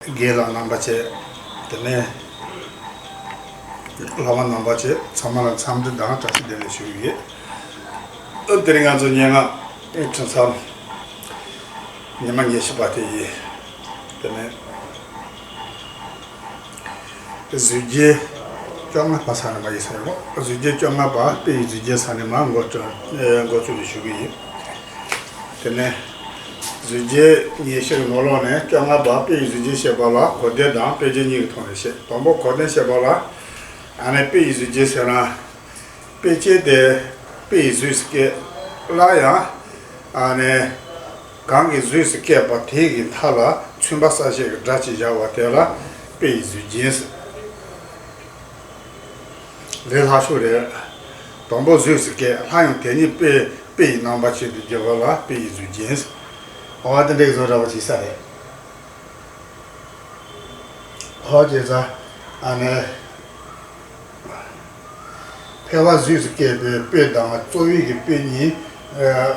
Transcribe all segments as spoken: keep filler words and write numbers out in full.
རྒན་ལགས་རྣམ་པ་བཅས། དེ་ནས་བླ་མ་རྣམ་པ་བཅས་ཚང་མ་ལ་འཚམས་འདྲི་དང་བཀྲ་ཤིས་བདེ་ལེགས་ཞུ་གི་ཡོད། ཨ་དེ་རིང་ང་ཚོ་སྙན་ངག་ཁྲིད་མཚམས་ཉི་མ་ཉི་ཤུ་པ་དེ་ཡིན། དེ་ནས་གཟུགས་རྒྱན་བཅོ་ལྔ་པ་ས་ནས་མར་ཡིན་ས་ཡོད། གཟུགས་རྒྱན་བཅོ་ལྔ་པ་དཔེ་ཡི་གཟུགས་རྒྱན་ས་ནས་མར་འགོ་བཙུགས་ཨེ་འགོ་བཙུགས་ནས་ཞུ་གི་ཡིན། དེ་ནས་གཟུགས་རྒྱན་ཉི་ཤུ་གི་ནང་ལོགས་ནས་བཅོ་ལྔ་པ་དཔེ་ཡི་གཟུགས་རྒྱན་བཤད་པ་ལ་གོ་བདེ་དང་དཔེ་ཅན་གཉིས་ཀྱི་ཐོག་ནས་བཤད། དང་པོ་གོ་བདེ་བཤད་པ་ལ། ཨ་ནི་དཔེ་ཡི་གཟུགས་རྒྱན་ཟེར་ན། དཔེ་ཅན་དེ་དཔེ་ཡི་གཟུགས་སུ་སྐྱེ། སླར་ཡང་། ཨ་ནི། གང་གི་གཟུགས་སུ་སྐྱེས་པ་དེ་གི་མཐའ་ལ་མཚོན་པ་གསལ་བྱེད་ཀྱི་སྒྲ་གཅིག་བཞག་པ་དེ་ལ་དཔེ་ཡི་གཟུགས་རྒྱན་ཟེར། ལས་སླ་ཤོས་རེད། དང་པོ་གཟུགས་སུ་སྐྱེས། སླར་ཡང་དེ་ཉིད་དཔེ་དཔེ་ཡི་རྣམ་པ་ཅན་དུ་བསྒྱུར་བ་ལ་དཔེ་ཡི་གཟུགས་རྒྱན་ཟེར། འོ་དེ་འདྲའི་བཟོ་འདྲ་བ་ཅིག་ས་རེད། འོ་བྱས་ཙང་། ཨ་ནི། ཕལ་པ་གཟུགས་སུ་སྐྱེས་པའི་དཔེ་དང་རྩོལ་བའི་གི་དཔེ་གཉིས།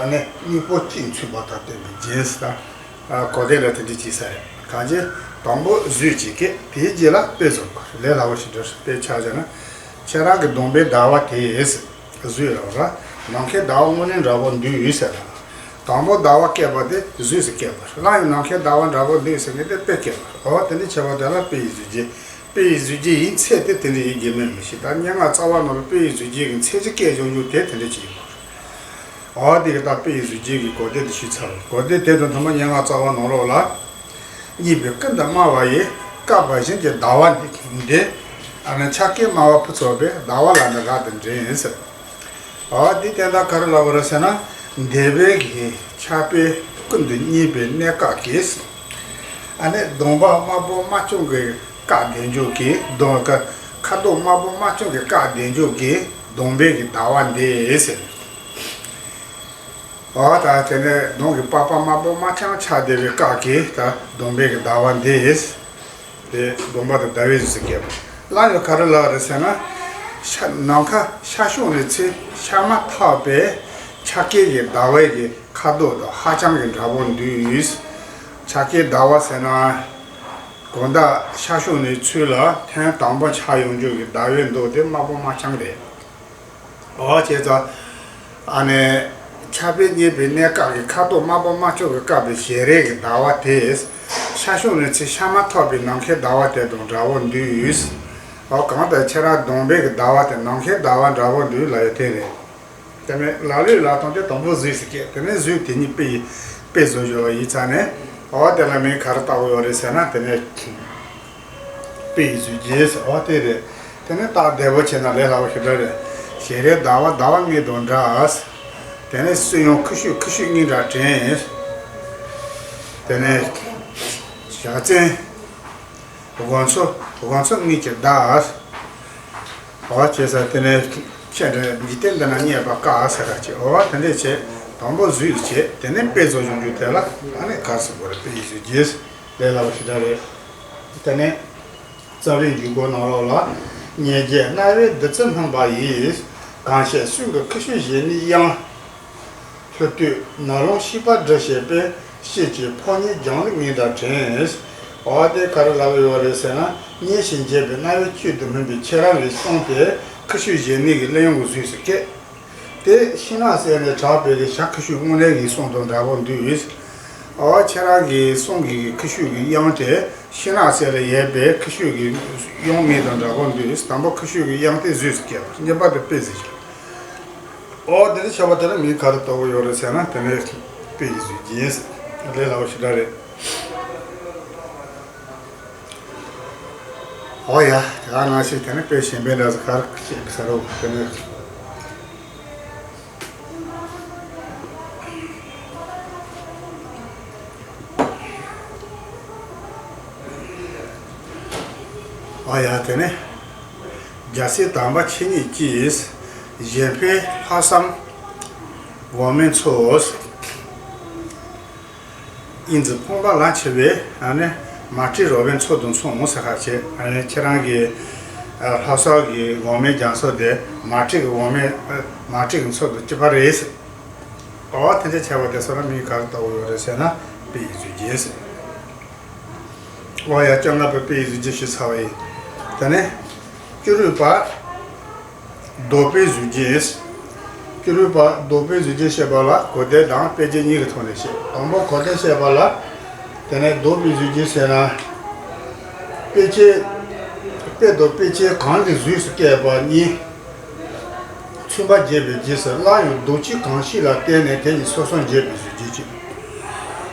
ཨ་ནི་དངོས་པོ་གཅིག་མཚོན་པ་དང་བསྟན་པའི་རྒྱན་ཟེར། ཨ་གོ་བདེ་ལ་དེ་འདྲ་ཅིག་ས་རེད། གང་ཅི། དང་པོ་གཟུགས་ཅིག་སྐྱེས། དེའི་རྗེས་ལ་དཔེ་བཟོ་དགོས། ལས་སླ་པོ་ཞིག་འགྲོ། དཔེ་ཆ་བཞག་ན། ཁྱེད་རང་གི་གདོང་པའི་ཟླ་བ་དེ། གཟུགས་རང་ར། ནམ་མཁའི་ཟླ་བ་དངོས་གནས་འདྲ་པོ་འདུག་ཟེར་ན། དང་པོ་ཟླ་བ་སྐྱེས་པ་དེ་གཟུགས་སུ་སྐྱེས་པ། སླར་ཡང་ནམ་མཁའི་ཟླ་བ་འདྲ་པོ་འདུག་ཟེར་ནས་དེ་དཔེ་སྐྱེས་པ། འོ་དེ་འདྲ་བྱས་པ་དེ་ལ་དཔེ་ཡི་གཟུགས་རྒྱན། དཔེ་ཡི་གཟུགས་རྒྱན་ཡིན་ཚད་དེ་དེ་འདྲ་ཡིན་གྱི་མེད་མི་ཤེས། ད་སྙན་ངག་རྩ་བ་ནང་ལ་དཔེ་ཡི་གཟུགས་རྒྱན་གྱི་མཚན་གཞི་སྐྱེས་བྱུང་རྒྱུ་དེ་དེ་འདྲ་ཅིག་ཡིན་པ་རེད། འོ་དེ་གི་ད་དཔེ་ཡི་གཟུགས་རྒྱན་གྱི་གོ་བདེ་དེ་ཞུས་ཚར་བ། གོ་བདེ་དེ་དང་ཐོག་མ་སྙན་ངག་རྩ་བ་ནང་ལོགས་ལ། གཉིས་པའི་ཀུན་ཏུ་སྨྲ་བ་ཡིས། བཀག་པ་བཞིན་གྱི་ཟླ་བ་འདི། ཨ་ནི་ཆགས་སྐྱེས་སྨྲ་བ་ཕུན་ཚོགས་པས་ཟླ་བ་ལ་ནི་རབ་ཏུ་འདྲེན་ཟེར། འོ་འདི་དོན་དག་ག་རེ་ལབ་པ་རེད་ཟེར་ན། འདས་པའི་གི་ཆགས་པས་ཀུན་ཏུ་བསྙད་པའི་གནད་བཀག་གིས། ཨ་ནི་གདོང་པ་དམར་པོ་དམར་ཆུང་གིས་བཀག་བསྡད་འཇུག་གི་གདོང་ཁ་ཁ་དོག་དམར་པོ་དམར་ཆུང་གིས་བཀག་བསྡད་འཇུག་གི་གདོང་པའི་གི་ཟླ་བ་འདི་ཟེར། འོ་ད་དེ་ནས་གདོང་གི་པགས་པ་དམར་པོ་དམར་ཆུང་ཆགས་བསྡད་པའི་བཀག་གིས་ད་གདོང་པའི་གི་ཟླ་བ་འདི། དེ་གདོང་པ་དང་ཟླ་བའི་གཟུགས་སུ་སྐྱེས་པ། སླར་ཡང་ག་རེ་ལབ་རེད་ཟེར་ན། ཤ་ནམ་མཁའ་ཤར་ཕྱོགས་ནས་ཚུར་ཤར་མ་ཐག་པའི་ཆ་སྐྱེས་ཀྱི་ཟླ་བའི་གི་ཁ་དོག་དང་ཧ་ཅང་གི་འདྲ་པོ་འདུག་ཆ་སྐྱེས་ཟླ་བ་ཟེར་ན། དགོང་དག་ཤར་ཕྱོགས་ནས་ཚུར་ལ་ཐེངས་དང་པོ་འཆར་ཡོང་རྒྱུ་གི་ཟླ་བའི་མདོག་དེ་དམར་པོ་དམར་ཆུང་རེད། འོ་བྱས་ཙང་། ཨ་ནི། ཆགས་པས་བསྙད་པའི་གནད་བཀག་གིས་ཁ་དོག་དམར་པོ་དམར་ཆུང་གིས་བཀག་པའི་ཞལ་རས་ཀྱི་ཟླ་བ་དེ། ཤར་ཕྱོགས་ནས་ཚུར་ཤར་མ་ཐག་པའི་ནམ་མཁའི་ཟླ་བ་དེ་དང་འདྲ་བོ་འདུག་འོ་གང་ལྟར་ཁྱེད་རང་གདོང་པའི་གི་ཟླ་བ་དེ་ནམ་མཁའི་ཟླ་བ་འདྲ་བོ་འདུག་ལབ་ཡ་དེ་རེད། དེ་ནས་ལ་ལུས་ལ་དང་དེ་དང་པོ་གཟུགས་སུ་སྐྱེས། དེ་ནས་གཟུགས་དེ་ཉིད་དཔེ་ཡི་དཔེ་བཟོ་བཞག་པ་ཡིན་ཙང་ནས། འོ་དེ་ལ་མིང་ག་རེ་བཏགས་ཡོད་རེད་ཟེར་ན། དེ་ནས། དཔེ་ཡི་གཟུགས་རྒྱན་ཟེར་བ་དེ་རེད། དེ་ནས་རྟགས་བདེ་པོ་བྱས་ན་ལས་སླ་པོ་ཞེ་དྲག་རེད། ཞལ་རས་ཟླ་བ་ཟླ་བ་ལྔའི་དང་འདྲ། དེ་ནས་སུན་དབྱངས་ཁུ་བྱུག་ཁུ་བྱུག་གཉིས་འདྲ་དྲན། དེ་ནས་ཞག་བཙན་དབང་མཚོ་དབང་མཚོ་གཉིས་ཀྱི་ཟླ། འོ་བྱས་ཙང་དེ་ནས་ཁྱེད་འདྲ་འཇིག་རྟེན་འདི་ན་རྙེད་པ་དཀའ་ཟེར་ར་བྱས། འོ་དེ་འདྲས་བྱས། དང་པོ་གཟུགས་བྱས། དེ་ནས་དཔེ་བཟོ་བྱུང་རྒྱུ་དེ་ལ་ཨ་ནི་ག་རེ་ཟེར་དགོས་རེད། དཔེ་ཡི་གཟུགས་རྒྱན་ཟེར། ལས་སླ་པོ་ཞེ་དྲག་རེད། དེ་ནས། རྩ་བའི་འཇུག་སྒོ་ནང་ལོགས་ལ། ཉེར་བརྒྱད་རྣ་བའི་བདུད་རྩི་སྨིན་པ་ཡིས། གང་བཤད་སུན་གྱི་ཁུ་བྱུག་བཞིན་ནི་དབྱངས། ལྷོད་སྟོད་ནག་རླུང་ཤིས་པ་སྒྲ་བཤད་པས། ཤེལ་གྱི་ཕོ་ཉའི་རྒྱང་ལུགས་ངེས་འདྲ་དྲན། འོ་དེ་ག་རེ་ལབ་ཡོད་རེད་ཟེར་ན། མཉེས་ཤིང་འཇེབས་པའི་རྣ་བའི་དཀྱིལ་དུ་སྨིན་པའི་ཁྱེད་རང་གི་གསུང་དེ་ཁུ་བྱུག་གཞལ་མེད་ཀྱི་གླུ་དབྱངས་ཀྱི་གཟུགས་སུ་སྐྱེས། དེ་ཤིང་ནགས་གསེབ་ནས་གྲགས་པའི་གི་བྱ་ཁུ་བྱུག་དངོས་གནས་ཀྱི་གསུང་དང་འདྲ་པོ་འདུག་འོ་ཁྱེད་རང་གི་གསུང་གི་ཁུ་བྱུག་གི་དབྱངས་དེ་ཤིང་ནགས་གསེབ་ལ་ཡོད་པའི་ཁུ་བྱུག་གི་དབྱངས་མིག་དང་འདྲ་པོ་འདུག་དང་པོ་ཁུ་བྱུག་གི་དབྱངས་དེ་གཟུགས་སུ་སྐྱེས་པ། གཉིས་པ་དེ་དཔེ་ཟེར་གྱི། འོ་དེ་ནི་ཁྱབ་པ་དེ་ལ་མིང་ག་རེ་བཏགས་ཡོད་རེད་ཟེར་ན། དེ་ནི་དཔེ་ཡི་གཟུགས་རྒྱན་ཟེར། ལས་སླ་པོ་ཞེ་དྲག་རེད། འོ་ཡ། དེ་ག་ནང་བཞིན་དེ་ནི་དཔེ་གཞན་པའི་འདྲ་ཟེར་ག་རེ་བཤད་པའི་ས་རུ་དེ་ནི། ཨ་ཡ་དེ་ནས། རྒྱལ་སྲས་དམ་པ་ཁྱེད་ཉིད་ཀྱིས། གཞན་ཕན་ལྷག་བསམ་འོ་མའི་མཚོ། ཨིན་ཛི་ཕོངས་པ་ལ་ཆེ་བས། ཨ་ནི་མ་བསྲེགས་རོལ་པའི་མཚོ་དང་མཚུངས་ཟེར་ཁ་བྱེད། ཨ་ནི་ཁྱེད་རང་གི་ལྷ་ས་གི་འོ་མའི་རྒྱ་མཚོ་དེ་མ་བསྲེགས་ཀྱི་འོ་མའི་མ་བསྲེགས་ཀྱི་མཚོ་དང་གཅིག་པ་རེད། འོ་དེ་འདྲ་བྱས་པ་དེ་ཚོ་ལ་མིང་ག་རེ་བཏགས་ཡོད་རེད་ཟེར་ན། དཔེ་ཡི་གཟུགས་རྒྱན་ཟེར། ལོ་ཡ་བཅོ་ལྔ་པའི་དཔེ་ཡི་གཟུགས་བརྗིད་ཞུས་ཚར་བ་ཡིན། དེ་ནས་སྐྱུ་རུས་པ་ལྡོག་པའི་གཟུགས་བརྗིད། སྐྱུ་རུས་པ་ལྡོག་པའི་གཟུགས་བརྗིད་བཤད་པ་ལ་གོ་དོན་དང་དཔེ་བྱད་གཉིས་ཀྱི་ཐོག་ནས་བཤད། དང་པོ་གོ་དོན་བཤད་པ་ལ། དེ་ནས་ལྡོག་པའི་གཟུགས་བརྗིད་ཟེར་ན། དཔེ་ཅན། དཔེ་དང་དཔེ་ཅན་གང་གི་གཟུགས་སུ་སྐྱེས་པ་གཉིས། མཚུངས་པ་བརྗོད་པའི་རྗེས་སུ་སླར་ཡང་ལྡོག་ཕྱོགས་གང་ཞིག་ལ་བརྟེན་ནས་དེ་གཉིས་སོ་སོར་འབྱེད་པའི་གཟུགས་བརྗིད་ཅིག།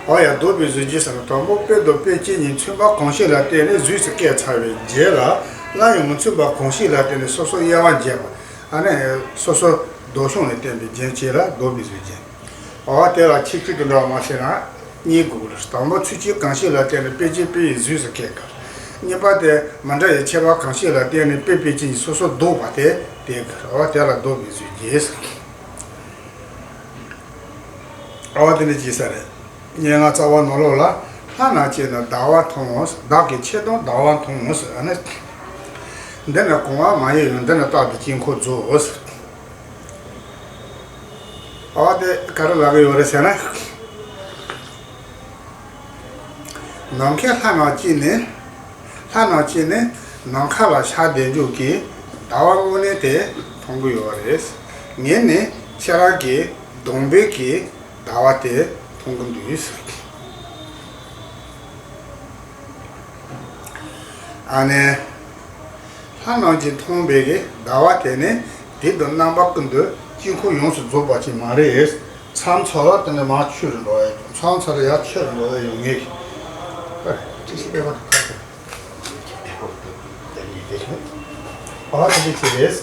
འོ་ཡ། ལྡོག་པའི་གཟུགས་བརྗིད་ཟེར་ན་དང་པོ་དཔེ་དང་དཔེ་ཅན་གཉིས་མཚུངས་པ་གང་ཞིག་ལ་བརྟེན་ནས་གཟུགས་སུ་སྐྱེས་ཚར་བའི་རྗེས་ལ་སླར་ཡང་མི་མཚུངས་པ་གང་ཞིག་ལ་བརྟེན་ནས་སོ་སོར་དབྱེ་བ་འབྱེད་པ། ཨ་ནི་སོ་སོར་ལྡོག་ཕྱོགས་ནས་བསྟན་པའི་རྒྱན་བཅས་ལ་ལྡོག་པའི་གཟུགས་བརྗིད། འོ་དེ་ལ་ཁྱད་ཆོས་དེ་འདྲ་བ་མ་བྱས་ན། གཉིས་དགོས་ལ། དང་པོ་ཚུལ་ཁྲིམས་གང་ཞིག་ལ་བརྟེན་ནས་དཔེ་ཅན་དཔེ་ཡི་གཟུགས་སུ་སྐྱེས་ཀ། གཉིས་པ་དེ་མི་འདྲ་བའི་ཁྱད་པར་གང་ཞིག་ལ་བརྟེན་ནས་དཔེ་དཔེ་ཅན་གྱི་སོ་སོར་ལྡོག་པ་དེ་དེ་ཀ། འོ་དེ་ལ་ལྡོག་པའི་གཟུགས་བརྗིད། འོ་དེ་ནི་ཅི་ས་རེད། སྙན་ངག་རྩ་བ་ནང་ལོགས་ལ། ལྷ་རྣམས་ཀྱིས་ནི་ཟླ་བ་མཐོང་། བདག་གིས་ཕྱེད་དང་ཟླ་བ་མཐོང་ཟེར། ཨ་ནི། འདི་ནི་གོང་བ་མ་ཡིན་ཡང་། འདི་ནི་རྟག་ཏུ་དཀྱིལ་འཁོར་རྫོགས། འོ་དེ་ག་རེ་ལབ་ཀྱི་ཡོད་རེད་ཟེར་ན། ནམ་མཁའི་ལྷ་རྣམས་ཀྱིས་ནི། ལྷ་རྣམས་ཀྱིས་ནི་ནམ་མཁའ་ལ་ཤར་བསྡད་འཇུག་གི་ཟླ་བ་དངོས་གནས་དེ་མཐོང་གི་ཡོད་རེད། ངས་ནི་ཁྱེད་རང་གི་གདོང་པའི་གི་ཟླ་བ་དེ་མཐོང་གི་འདུག། ཨ་ནི། ལྷ་རྣམས་ཀྱིས་མཐོང་བའི་གི་ཟླ་བ་དེ་ནི་དུས་དང་རྣམ་པ་ཀུན་ཏུ་དཀྱིལ་འཁོར་ཡོངས་སུ་རྫོགས་པ་ཅིག་མ་རེད། མཚམས་མཚམས་ལ་དེ་ནི་མར་ཆུད་དུ་འགྲོ་ཡ། མཚམས་མཚམས་ལ་ཡར་ཆུད་དུ་འགྲོ་ཡ་ཡོང་ངེས། ཨ་ཅི་ཞིག་པའི་བར་དུ་ཁ་ཐུག། ཨ་དེ་འདྲ་ཅིག་རེད།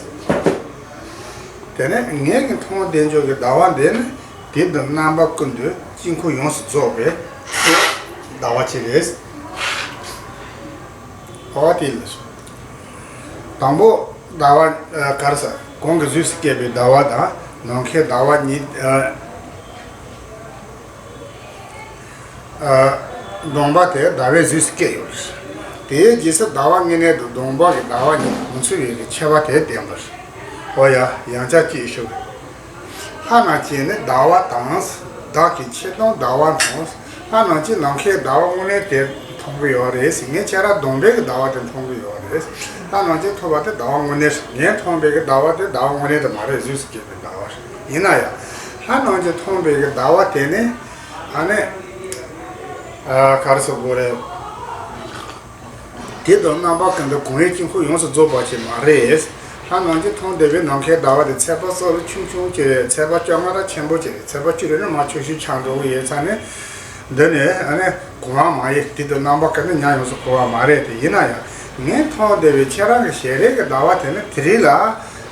དེ་ནས་ངེད་ཀྱིས་མཐོང་བདེ་འཇོག་གི་ཟླ་བ་འདི་ནི་དུས་དང་རྣམ་པ་ཀུན་ཏུ་དཀྱིལ་འཁོར་ཡོངས་སུ་རྫོགས་པའི་ཟླ་བ་ཅིག་རེད། འོ་དེ་ལ་སོ། དང་པོ་ཟླ་བ་ག་རེ་ཟ། གོང་གི་གཟུགས་སུ་སྐྱེས་པའི་ཟླ་བ་དང་ནམ་མཁའི་ཟླ་བ་གཉིས། གདོང་པ་དེ་ཟླ་བའི་གཟུགས་སུ་སྐྱེས་ཡོད་རེད། དེའི་རྗེས་སུ་ཟླ་བ་དངོས་གནས་དང་གདོང་པ་གི་ཟླ་བ་གཉིས་མི་མཚུངས་པའི་ཁྱད་པར་དེ་བསྟན་པ་རེད། འོ་ཡ། ཡང་བསྐྱར་ཅིག་ཞུ། ལྷ་རྣམས་ཀྱིས་ནི་ཟླ་བ་དང་། བདག་གིས་ཕྱེད་དང་ཟླ་བ་མཐོང་། ལྷ་རྣམས་ཀྱིས་ནམ་མཁའི་ཟླ་བ་དངོས་གནས་དེ་མཐོང་གི་ཡོད་རེད། ངས་ཁྱེད་རང་གདོང་པའི་གི་ཟླ་བ་དེ་མཐོང་གི་ཡོད་རེད། ལྷ་རྣམས་ཀྱིས་མཐོང་བ་དེ་ཟླ་བ་དངོས་གནས་རེད། ངས་མཐོང་བའི་གི་ཟླ་བ་དེ་ཟླ་བ་དངོས་གནས་དེ་མ་རེད། གཟུགས་སུ་སྐྱེས་པའི་ཟླ་བ་རེད། ཡིན་ན་ཡང་། ལྷ་རྣམས་ཀྱིས་མཐོང་བའི་གི་ཟླ་བ་དེ་ནི། ཨ་ནི། ཨ། ག་རེ་ཟེར་དགོས་རེད། དུས་དང་རྣམ་པ་ཀུན་ཏུ་གང་བའི་དཀྱིལ་འཁོར་ཡོངས་སུ་རྫོགས་པ་ཅིག་མ་རེད། ལྷ་རྣམས་ཀྱིས་མཐོང་བདེ་བའི་ནམ་མཁའི་ཟླ་བ་དེ་ཚེག་བར་སོགས་ལ་ཆུང་ཆུང་ཅིག་རེད། ཚེག་བར་བཅོ་ལྔ་ར་ཆེན་པོ་ཅིག་རེད། ཚེག་བར་བཅུ་རེ་ནི་མར་ཆུང་ཤོས་ཆགས་འགྲོ་གི་ཡོད་ཙང་ནི། འདི་ནི་ཨ་ནི་གོང་བ་མ་ཡིན། དུས་དང་རྣམ་པ་ཀུན་ཏུ་ཉམས་ཡོངས་སུ་གོང་བ་མ་རེད་དེ། ཡིན་ན་ཡང་ངས་མཐོང་བདེ་བའི་ཁྱེད་རང་གི་ཞལ་རས་ཀྱི་ཟླ་བ་དེ་ནི་དེ་རིང་ལ་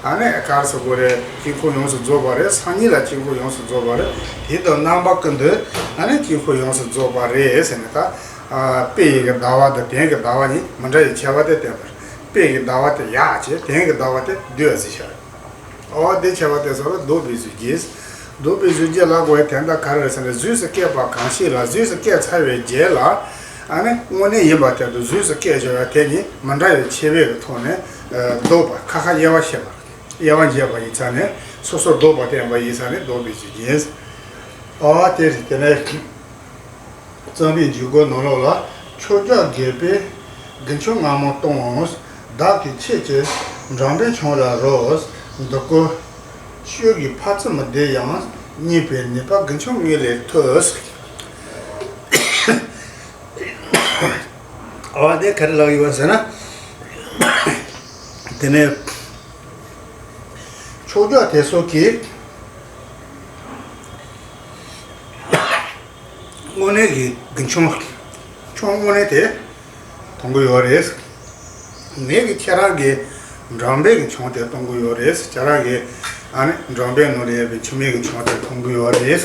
ཨ་ནི་ག་རེ་ཟེར་དགོས་རེད། དཀྱིལ་འཁོར་ཡོངས་སུ་རྫོགས་པ་རེད། སང་ཉིན་ལ་དཀྱིལ་འཁོར་ཡོངས་སུ་རྫོགས་པ་རེད། དུས་དང་རྣམ་པ་ཀུན་ཏུ་ཨ་ནི་དཀྱིལ་འཁོར་ཡོངས་སུ་རྫོགས་པ་རེད་ཟེར་ནས་ད། དཔེ་ཡི་གི་ཟླ་བ་དང་དོན་གྱི་ཟླ་བ་གཉིས་མི་འདྲ་བའི་ཁྱད་པར་དེ་བསྟན་པ་རེད། དཔེ་ཡི་ཟླ་བ་དེ་ཡག་བྱས། དོན་གྱི་ཟླ་བ་དེ་སྡུག་ཟེར་བྱ། འོ་དེ་ཁྱད་པར་དེ་ཚོ་ལ་ལྡོག་པའི་གཟུགས་བརྗིད། ལྡོག་པའི་གཟུགས་བརྗིད་ལ་གོ་བའི་དོན་དག་ག་རེ་རེད་ཟེར་ན། གཟུགས་སུ་སྐྱེས་པ་གང་ཞིག་ལ། གཟུགས་སུ་སྐྱེས་ཚར་བའི་རྗེས་ལ་ཨ་ནི་དངོས་གནས་ཡིན་པ་དེ་དང་གཟུགས་སུ་སྐྱེས་བྱུང་བ་དེ་གཉིས་མི་འདྲ་བའི་ཁྱད་པར་གྱི་ཐོག་ནས་ལྡོག་པ། ཁ་ཁ་དབྱེ་བ་ཕྱེ་བ། དབྱེ་བ་འབྱེད་པ་ཡིན་ཙང་ནས་སོ་སོར་ལྡོག་པ་བསྟན་པ་ཡིན་ཙང་ནས་ལྡོག་པའི་གཟུགས་བརྗིད། འོ་དེ་རེད། དེ་ནས། རྩོམ་པའི་འཇུག་སྒོ་ནང་ལོགས་ལ། ཕྱོགས་བཅུ་རྒྱལ་པོས་དགུན་ཆུ་མངར་མོ་གཏོང་། བདག་གིས་ཁྱེད་ཀྱི་འགྲམ་པའི་ཆང་ལ་རོལ། འདི་ཀོ་ཤོད་ཀྱི་ཕ་ཚུ་མི་བདེ་ཡང་། རྙེད་པའི་ནུས་པ་དགུན་ཆུ་ངེད་ལས་ཐོས། འོ་དེ་ག་རེ་ལབ་ཡོད་ཟེར་ན། དེ་ནས་ཕྱོགས་བཅུ་དེ་ཚོ་གིས། དངོས་གནས་ཀྱི་གི་ཆང་། ཆང་དངོས་གནས་དེ་གཏོང་གི་ཡོད་རེད། ངེད་ཀྱིས་ཁྱེད་རང་གི་འགྲམ་པའི་གི་ཆང་དེ་གཏོང་གི་ཡོད་རེད། ཁྱེད་རང་གི་ཨ་ནི་འགྲམ་པའི་ནང་ལ་ཡོད་པའི་ཆུ་སྨན་གྱི་ཆང་དེ་གཏོང་གི་ཡོད་རེད།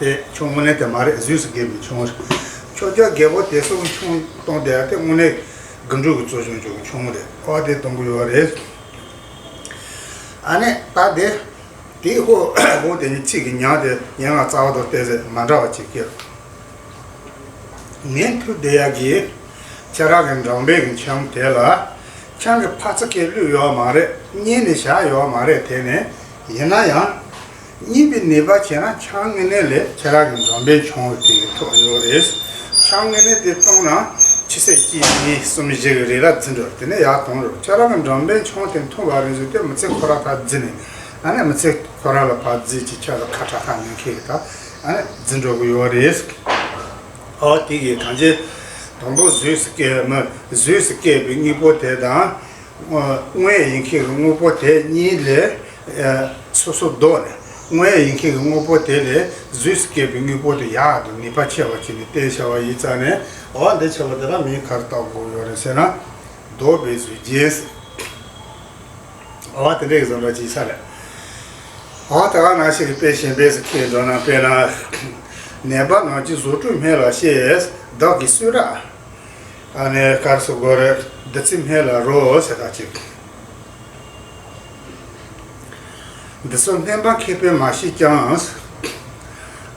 དེ་ཆང་དངོས་གནས་དེ་མ་རེད། གཟུགས་སུ་སྐྱེས་པའི་ཆང་རེད། ཕྱོགས་བཅུ་རྒྱལ་པོ་དེ་ཚོ་གི་ཆང་གཏོང་དེ་དེ་དངོས་གནས་དགུན་ཕྲུག་གི་གཙོ་བྱུང་ཆུང་གི་ཆང་རེད། ཨོ་དེ་གཏོང་གི་ཡོད་རེད། ཨ་ནི་ད་དེ། དེའི་འོག་འོག་དེ་ནི་ཚིག་གི་ཉག་དེ་སྙན་ངག་རྩ་བ་དང་ཏོག་ཙམ་མ་འདྲ་བ་ཅིག་སྐྱེས། ངས་ཐུག་བསྡད་ཡག་གི་ཁྱེད་རང་གི་འགྲམ་པའི་གི་ཆང་དེ་ལ་ཆང་གི་ཕར་ཚུར་སྐད་བླུགས་ཡོད་མ་རེད། མཉེས་ནས་བཞག་ཡོད་མ་རེད། དེ་ནས་ཡིན་ན་ཡང་རྙེད་པའི་ནུས་པ་བྱས་ན་ཆང་དངོས་གནས་ལས་ཁྱེད་རང་གི་འགྲམ་པའི་ཆང་དེ་གི་ཐོག་ཡོད་རེད། ཆང་དངོས་གནས་དེ་བཏུང་ན་ ཆུ་སྲིན་གཅིག་གཉིས་གསུམ་བཞི་གི་རིགས་ལ་རྫུ་འཕྲུལ། དེ་ནས་ཡར་གཏོང་རོགས། ཁྱེད་རང་གི་འགྲམ་པའི་མཆོང་དེ་འཐུང་བ་རེ་བཟོས་ཏེ། མི་ཚེ་ཁོ་ར་ཕར་རྫི་ནས། ཨ་ནི་མི་ཚེ་ཁོ་ར་ལ་ཕར་རྫི་ཅིག་ཁྱེད་ལ་ཁ་ཁྲ་ཁ་ཉན་ཁེ་གི་ད། ཨ་ནི་རྫུ་འཕྲུལ་གི་ཡོད་རེད། ཨོ་དེ་གི་གང་ཅི། དང་པོ་གཟུགས་སུ་སྐྱེ་མི་གཟུགས་སུ་སྐྱེས་པའི་དངོས་པོ་དེ་དང་། དངོས་ཡིན་མཁན་གྱི་དངོས་པོ་དེ་གཉིས་ལས། སོ་སོ་ལྡོག་ནས། དངོས་ཡིན་མཁན་གྱི་དངོས་པོ་དེ་ལས་གཟུགས་སུ་སྐྱེས་པའི་དངོས་པོ་དེ་ཡག་དང་ནུས་པ་ཆེ་བ་བྱས་ནས་བསྟན་བྱ་བ་ཡིན་ཙང་ནས། འོ་འདི་བྱ་བ་དེ་ལ་མིང་ག་རེ་བཏགས་དགོས་ཡོད་རེད་ཟེར་ན། ལྡོག་པའི་གཟུགས་ཅན་ཟེར། འོ་དེ་འདྲའི་བཟོ་འདྲ་ཅིག་ས་རེད། འོ་ད་ག་ནང་བཞིན་གྱི་དཔེ་གཞན་པས་སུ་ཁྱེད་འགྲོ་ན། དཔེར་ན། ནད་པ་རྣམས་ཀྱི་བཟོ་སྐྲུན་སྨན་ལ་ཤེས། བདག་གིས་གསུས་རག་ཨ་ནི་ག་རེ་ཟེར་དགོས་རེད། བདུད་རྩི་སྨན་ལ་རོལ་ཟེར་ཁ་ཅིག་འདི་ཚོ་སྨན་པ་མཁས་པས་མ་ཤེས་ཀྱང་།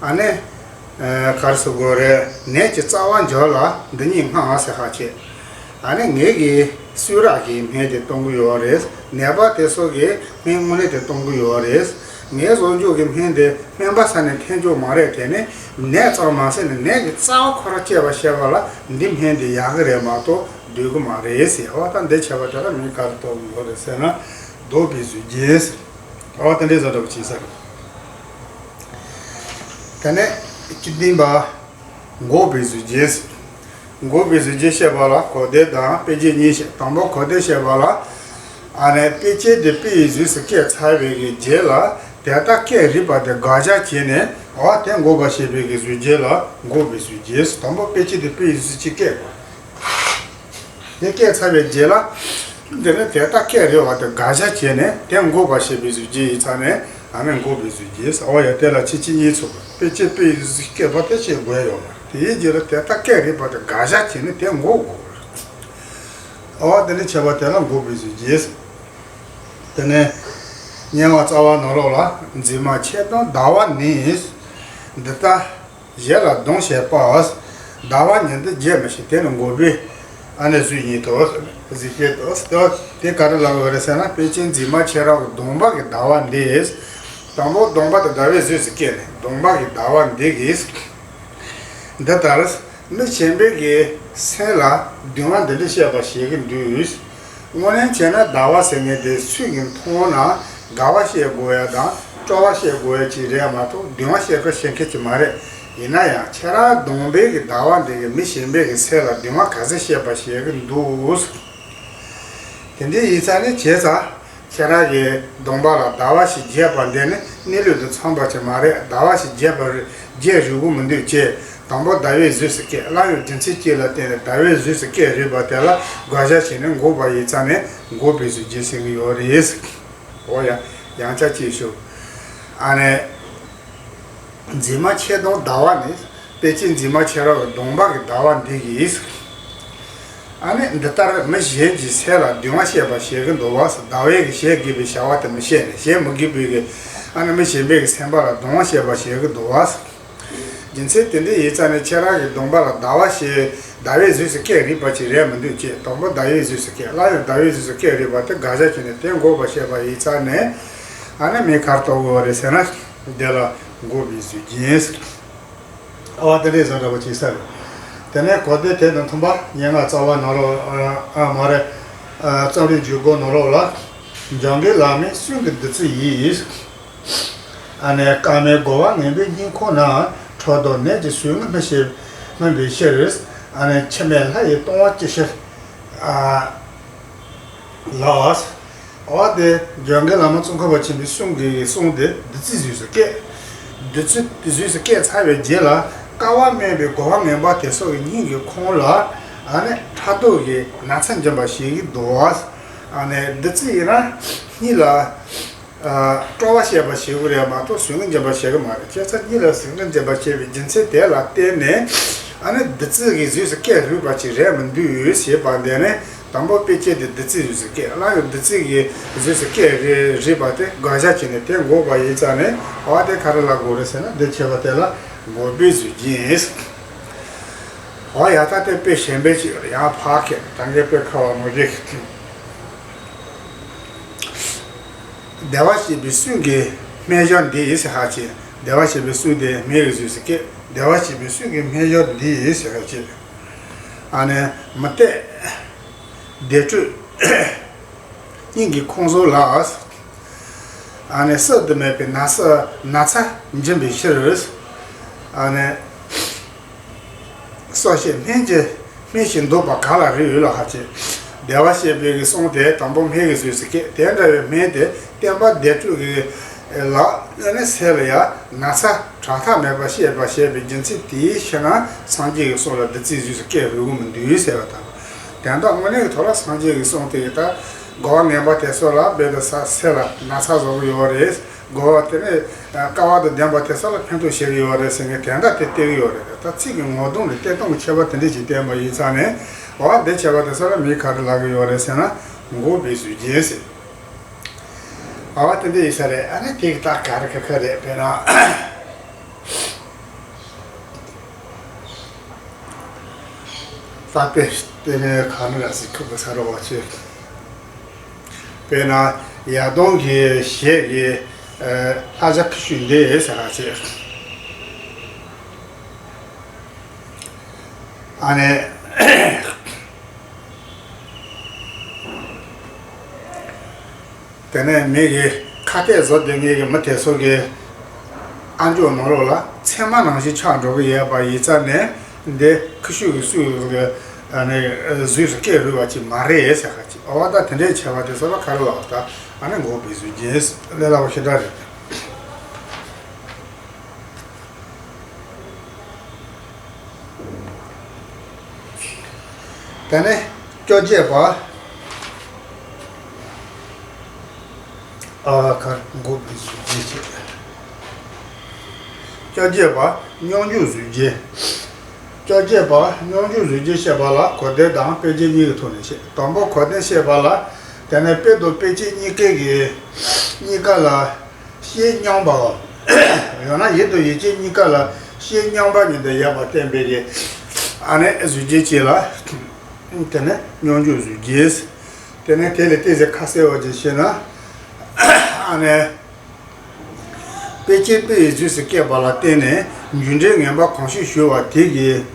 ཨ་ནི། ཨ། ག་རེ་ཟེར་དགོས་རེད། ནད་ཀྱི་རྩ་བ་འཇོམས་ལ་འདི་ཉིད་སྔགས་ཟེར་ཁ་ཅིག་ཨ་ནི་ངེད་ཀྱིས་གསུས་རག་གི་སྨན་དེ་གཏོང་གི་ཡོད་རེད། ནད་པ་དེ་ཚོ་གིས་སྨན་དངོས་གནས་དེ་གཏོང་གི་ཡོད་རེད། ངའི་བཟོ་བཅོས་ཀྱི་སྨན་དེ་སྨན་པ་ས་ནས་འཐེན་རྒྱུ་མ་རེད། དེ་ནི་ནད་ཙམ་མ་ཟད་ནས་ནད་ཀྱི་རྩ་བ་ཁོ་ར་བཅད་པར་བྱེད་པ་ལ་འདི་སྨན་དེ་ཡག་གི་རེད་མ་གཏོགས་འདོད་གི་མ་རེད་ཟེར། འོ་ད་འདི་བྱས་པ་དེ་ལ་མིང་ག་རེ་བཏགས་དགོས་རེད་ཟེར་ན། ལྡོག་པའི་གཟུགས་ཅན་ཟེར། འོ་དེ་འདྲའི་བཟོ་འདྲ་པོ་བྱས་ས་རེད། དེ་ནས་བཅུ་བདུན་པ། འགོག་པའི་གཟུགས་ཅན་ཟེར། འགོག་པའི་གཟུགས་ཅན་བཤད་པ་ལ་གོ་བདེ་དང་དཔེ་ཅན་གཉིས་བཤད། དང་པོ་གོ་བདེ་བཤད་པ་ལ། ཨ་ནི་དཔེ་ཅན་དེ་དཔེ་ཡི་གཟུགས་སུ་སྐྱེས་ཚར་བའི་གི་རྗེས་ལ་དེ་ལྟར་སྐད་རིགས་པ་དེ་དགག་བྱ་བྱས་ནས། འོ་དེ་འགོག་པར་བྱེད་པའི་གི་གཟུགས་ཅན་ལ་འགོག་པའི་གཟུགས་ཅན་ཟེར། དང་པོ་དཔེ་ཅན་དེ་དཔེ་ཡི་གཟུགས་སུ་སྐྱེས་དགོས། དེ་སྐྱེས་ཚར་བའི་རྗེས་ལ། འདི་ནི་དེ་ལྟར་སྐད་རིགས་པ་དེ་དགག་བྱ་བྱས་ནས་དེ་འགོག་པར་བྱེད་པའི་གཟུགས་ཅན་ཡིན་ཙང་ནས། ཨ་ནི་འགོག་པའི་གཟུགས་ཅན་ཟེར། འོ་ཡ་དེ་ལ་ཕྱི་ཕྱི་གཉིས་ཚུགས་པ། དཔེ་ཅན་དཔེ་ཡི་གཟུགས་སུ་སྐྱེས་པ་དེ་བཤད་དགོས་ཡ་ཡོད་མ་རེད། དེའི་རྗེས་ལ་དེ་ལྟར་སྐད་རིགས་པ་དེ་དགག་བྱ་བྱས་ནས་དེ་འགོག་དགོས་པ་རེད། འོ་དེ་ནི་བྱས་པ་དེ་ལ་འགོག་པའི་གཟུགས་ཅན་ཟེར། དེ་ནས་སྙན་ངག་རྩ་བ་ནང་ལོགས་ལ། མཛེས་མ་མཆེད་སྡོང་ཟླ་བ་ནི། འདི་ལྟར་གཞན་ལ་སྡོང་བྱེད་པ། ཟླ་བ་ཉིད་འདི་བརྗེད་མི་ཤེས། དེ་ནི་འགོག་པའི་ཨ་ནི་གཟུགས་ཉིད་དོ། གཟུགས་ཅན་དོ། དེ་ག་རེ་ལབ་དགོས་རེད་ཟེར་ན། དཔེ་ཅན་མཛེས་མ་མཆེད་སྡོང་གི་གདོང་པ་གི་ཟླ་བ་འདི། དང་པོ་གདོང་པ་དེ་ཟླ་བའི་གཟུགས་སུ་སྐྱེས་ནས་གདོང་པ་གི་ཟླ་བ་འདི་གིས། འདི་ལྟར་མི་གཞན་པའི་གི་སེམས་ལ་གདུང་བ་འདི་འདྲ་བཤད་པ་བྱེད་ཀྱི་འདུག་དངོས་གནས་བྱས་ན་ཟླ་བ་ཟེར་མཁན་དེ་སུ་ཡིན་མཐོང་ན་དགའ་བ་བཤད་དགོས་ཡ་དང་སྤྲོ་བ་བཤད་དགོས་ཡ་ཅིག་རེད་མ་གཏོགས་གདུང་བ་བཤད་དགོས་བཤད་མཁན་ཅིག་མ་རེད། ཡིན་ན་ཡང་ཁྱེད་རང་གདོང་པའི་གི་ཟླ་བ་འདི་གིས་མི་གཞན་པའི་གི་སེམས་ལ་གདུང་བ་ག་ཚོད་བཤད་པ་བྱེད་ཀྱི་འདུག་དེ་འདྲའི་ཡིན་ཙང་ནི་བྱས་ཙང་། ཁྱེད་རང་གི་གདོང་པ་ལ་ཟླ་བ་ཞིག་བརྗེས་པ་འདི་ནི་གནས་ལུགས་དང་འཚམས་པ་ཅིག་མ་རེད། ཟླ་བ་ཞིག་བརྗེས་པ་རེད། བརྗེ་རུང་གི་མི་འདུག་ཅེས། དང་པོ་ཟླ་བའི་གཟུགས་སུ་སྐྱེས། སླར་ཡང་རྒྱུ་མཚན་གཅིག་ལ་བརྟེན་ནས་ཟླ་བའི་གཟུགས་སུ་སྐྱེས་རིགས་པ་དེ་ལ་དགག་བྱ་བྱས་ནས་འགོག་པ་ཡིན་ཙང་ནས་འགོག་པའི་གཟུགས་ཅན་ཟེར་གྱི་ཡོད་རེད། འོ་ཡ། ཡང་བསྐྱར་ཅིག་ཞུ། ཨ་ནི། མཛེས་མ་མཆེད་སྡོང་ཟླ་བ་ནི། དཔེ་ཅན་མཛེས་མ་མཆེད་སྡོང་གི་གདོང་པ་གི་ཟླ་བ་འདི་གིས། ཨ་ནི་འདི་ལྟར་མི་གཞན་གྱི་སེམས་ལ་གདུང་བ་བཤད་པ་བྱེད་ཀྱི་འདུག་པ། ཟླ་བས་ཀྱི་བྱེད་དགོས་པའི་བྱ་བ་དེ་མི་བྱེད་ནས་བྱེད་མི་དགོས་པའི་གི། ཨ་ནི་མི་གཞན་པའི་གི་སེམས་པ་ལ་གདུང་བ་བཤད་པ་བྱེད་ཀྱི་འདུག་པ། རྒྱུ་མཚན་དེ་འདྲ་ཡིན་ཙང་ནས་ཁྱེད་རང་གི་གདོང་པ་ལ་ཟླ་བ་ཞེས་ཟླ་བའི་གཟུགས་སུ་སྐྱེས་རིགས་པ་ཅིག་རེད་མི་འདུག་ཅེས། དང་པོ་ཟླ་བའི་གཟུགས་སུ་སྐྱེས། སླར་ཡང་ཟླ་བའི་གཟུགས་སུ་སྐྱེས་རིགས་པ་དེ་དགག་བྱ་བྱས་ནས་དེ་འགོག་པར་བཤད་པ་ཡིན་ཙང་ནས། ཨ་ནི་མིང་ག་རེ་བཏགས་དགོས་པ་རེད་ཟེར་ན། འདི་ལ་འགོག་པའི་གཟུགས་ཅན་ཟེར། ཨ་བ་དེ་འདྲའི་བཟོ་འདྲ་པོ་ཅིག་ཟེར། དེ་ནས་གོ་བདེ་དེ་དང་མཐུན་པ་སྙན་ངག་རྩ་བ་ནང་ལོགས། ཨ་མ་རེད། རྩོམ་རིག་འཇུག་སྒོ་ནང་ལོགས་ལ། འཇམ་མགོན་བླ་མའི་གསུང་གི་བདུད་རྩི་ཡིས། ཨ་ནི་སྐར་མའི་རྒོ་བ་ངན་པའི་སྙིང་ཁོང་ན། འཕྲོ་དང་ནད་ཀྱི་ཟུག་རྔུ་སྨིན་བྱེད་སྨིན་པའི་ཕྱིར། ཨ་ནི་འཆི་མེད་ལྷ་ཡི་ལྟུང་བ་ཅི་ཕྱིར། ཨ་ལགས། འོ་དེ་འཇམ་མགོན་བླ་མ་ཙོང་ཁ་པ་ཆེན་པོའི་གསུང་གི་གསུང་དེ་བདུད་རྩི་གཟུགས་སུ་སྐྱེས། བདུད་རྩི་གཟུགས་སུ་སྐྱེས་ཚར་བའི་རྗེས་ལ་སྐར་བ་སྨིན་པའི་རྒོ་བ་ངན་པ་དེ་ཚོ་གི་སྙིང་གི་ཁོང་ལ། ཨ་ནི་ཕྲག་དོག་གི་ན་ཚ་འབྱིན་པ་ཞིག་འདུག་ཨ་ནི་བདུད་རྩི་ཡིན་ན་སྙིང་ལ། ཨ། སྤྲོ་བ་བཤད་པ་བྱེད་དགོས་རེད་མ་གཏོགས་ཟུག་རྔུ་འབྱིན་པ་བྱེད་གི་མ་རེད། བྱས་ཙང་སྙིང་ལ་ཟུག་རྔུ་འབྱིན་པ་བྱེད་པའི་རྒྱུ་མཚན་དེ་ལ་བརྟེན་ནས། ཨ་ནི་བདུད་རྩི་གི་གཟུགས་སུ་སྐྱེས་རུས་པ་ཅིག་རེད་མི་འདུག་ཞེས་པ་འདི་ནི། དང་པོ་དཔེ་ཅན་དེ་བདུད་རྩི་གཟུགས་སུ་སྐྱེས། སླར་ཡང་བདུད་རྩི་གི་གཟུགས་སུ་སྐྱེས་རེད་རེད་པ་དེ་དགག་བྱ་བྱས་ནས་དེ་འགོག་པ་ཡིན་ཙང་ནས། འོ་དེ་ག་རེ་ལབ་དགོས་རེད་ཟེར་ན། འདི་བྱས་པ་དེ་ལ་འགོག་པའི་གཟུགས་ཅན་ཟེར། འོ་ཡ། ད་དེ་དཔེ་གཞན་པའི་ཅིག་ཡང་ཕར་ཁེ་ད་གའི་དཔེ་ཁ་བ་མོ་རིགས། བདེ་བར་གཤེགས་པའི་གསུང་གི་སྨན་སྦྱོར་འདི་ཡིས་ཟེར་ཧ་ཅེ། བདེ་བར་གཤེགས་པའི་གསུང་དེ་མི་ཡི་གཟུགས་སུ་སྐྱེས། བདེ་བར་གཤེགས་པའི་གསུང་གི་སྨན་སྦྱོར་འདི་ཡིས་ཟེར་ཧ་ཅེ། ཨ་ནི་མུ་སྟེགས་བདེ་དྲོད་སྙིང་གི་ཁོང་ཟོར་ལ། ཨ་ནི་བསལ་དུ་མེད་པའི་ན་ཚ་ན་ཚ་འབྱིན་པའི་ཕྱིར། ཨ་ནི་སོ་སྐྱེ་སྨན་གྱི་སྨན་ཞིག་འདོད་པ་ག་ལ་རེ་ཡོད་ལ་ཧ་ཅེ། བདེ་བར་གཤེགས་པའི་གི་གསུང་དེ་དང་པོ་སྨན་གྱི་ཚུལ་དུ་སྐྱེས། དེ་འདྲ་བའི་སྨན་དེ་བསྟན་པ་བདེ་དྲོད་ཀྱི་ལ་ཨ་ནི་ཟེར་ལ་ཡ་ན་ཚ་དྲག་ཐག་མེད་པར་བཤད་པ་བྱས་པའི་རྒྱུ་མཚན་དེའི་ཕྱིར་ན་སངས་རྒྱས་ཀྱི་གསུང་ལ་བདུད་རྩིའི་ཚུལ་དུ་སྐྱེ་རུང་གི་མི་འདུག་ཟེར་བ་དང་། དོན་དག་དངོས་གནས་ཀྱི་ཐོག་ལ་སངས་རྒྱས་ཀྱི་གསུང་དེ་ཡི་ད་གོ་བ་ངན་པ་དེ་ཚོ་ལ་རྦད་དེ་ས་སེ་ལ་ན་ཚ་བཟོ་གི་ཡོད་རེད། གོ་བ་དེ་ནས་སྐལ་བ་དང་ལྡན་པ་དེ་ཚོ་ལ་ཕན་ཐོགས་བྱེད་ཀྱི་ཡོད་རེད་ཟེར་མཁན་དོན་དག་དེ་བལྟས་ཀྱི་ཡོད་རེད། ད་ཚིག་གི་ངོ་གདོང་ནས་བལྟས་སྟངས་ཀྱི་ཁྱད་པར་དེ་འདྲ་ཞིག་བསྟན་པ་ཡིན་ཙང་ནས་འོ་འདི་ཁྱད་པར་དེ་ཚོ་ལ་མིང་ག་རེ་ལབ་ཀྱི་ཡོད་རེད་ཟེར་ན་འགོག་པའི་གཟུགས་ཅན་ཟེར། འོ་དེ་འདྲ་ཡིན་ས་རེད། ཨ་ནི་དེ་གི་ད་ག་རེ་ག་ག་རེད་དཔེར་ན། ད་དཔེ་དེ་ནས་ག་ནས་ར་ཟིག་ཁུག་པ་ས་རོ་བ་ཆེ། དཔེར་ན་ཡར་གདོང་གི་ཞལ་གྱི་ཨ་ལྷ་བྱ་ཁུ་ཤུ་འདི་ཟེར་ར་ཆེ། ཨ་ནི། དེ་ནས་མི་གི་ཁ་གཏད་བཟོ་བསྡད་མཁན་གྱི་མི་དེ་ཚོ་གི་ཨ་མཆོག་ནང་ལོགས་ལ་ཚེར་མ་ནང་བཞིན་ཆགས་འགྲོ་གི་ཡོད་པ་ཡིན་ཙང་ནས་འདི་ཁུ་ཤུ་གི་སུ་གི་ཨ་ནི་གཟུགས་སུ་སྐྱེ་རུང་བ་ཅིག་མ་རེད་ཟེར་ག་ཅིག་འོ་ད་དེ་འདྲའི་ཆེ་བ་དེ་ཚོ་ལ་ག་རེ་ལབ་ད་ཨ་ནི་འགོག་པའི་གཟུགས་ཅན་ལས་སླ་པོ་ཞེ་དྲག་རེད། དེ་ནས་བཅོ་བརྒྱད་པ། ཨ་ཁར་འགོག་པའི་གཟུགས་ཅན་བཅོ་བརྒྱད་པ་སྙོམས་འཇུག་གཟུགས་ཅན། བཅོ་བརྒྱད་པ་སྙོམས་འཇུག་གཟུགས་ཅན་བཤད་པ་ལ་གོ་དོན་དང་དཔེ་ཅན་གཉིས་ཀྱི་ཐོག་ནས་བཤད། དང་པོ་གོ་དོན་བཤད་པ་ལ་དེ་ནས་དཔེ་དང་དཔེ་ཅན་གཉིས་ཀའི་གི་གཉིས་ཀ་ལ། ཤེས་སྙོམས་པའམ། ཡང་ན་ཡིད་དང་ཡིད་བྱེད་གཉིས་ཀ་ལ་ཤེས་སྙོམས་པ་ཉིད་དུ་ཡོད་པར་བསྟན་པའི་གི་ཨ་ནི་གཟུགས་ཅན་གཅིག་ལ། དེ་ནི་སྙོམས་འཇུག་གཟུགས་ཅན། དེ་ནི་དེ་ལས་ཏོག་ཙམ་ཁ་གསལ་བ་ཅིག་བཤད་ན། ཨ་ནི། དཔེ་ཅན་དཔེ་ཡི་རྗེས་སུ་སྐྱེས་པ་ལ་བརྟེན་ནས་རྒྱུ་འབྲས་ངན་པ་གང་ཞིག་ཞུ་བ་དེ་གི་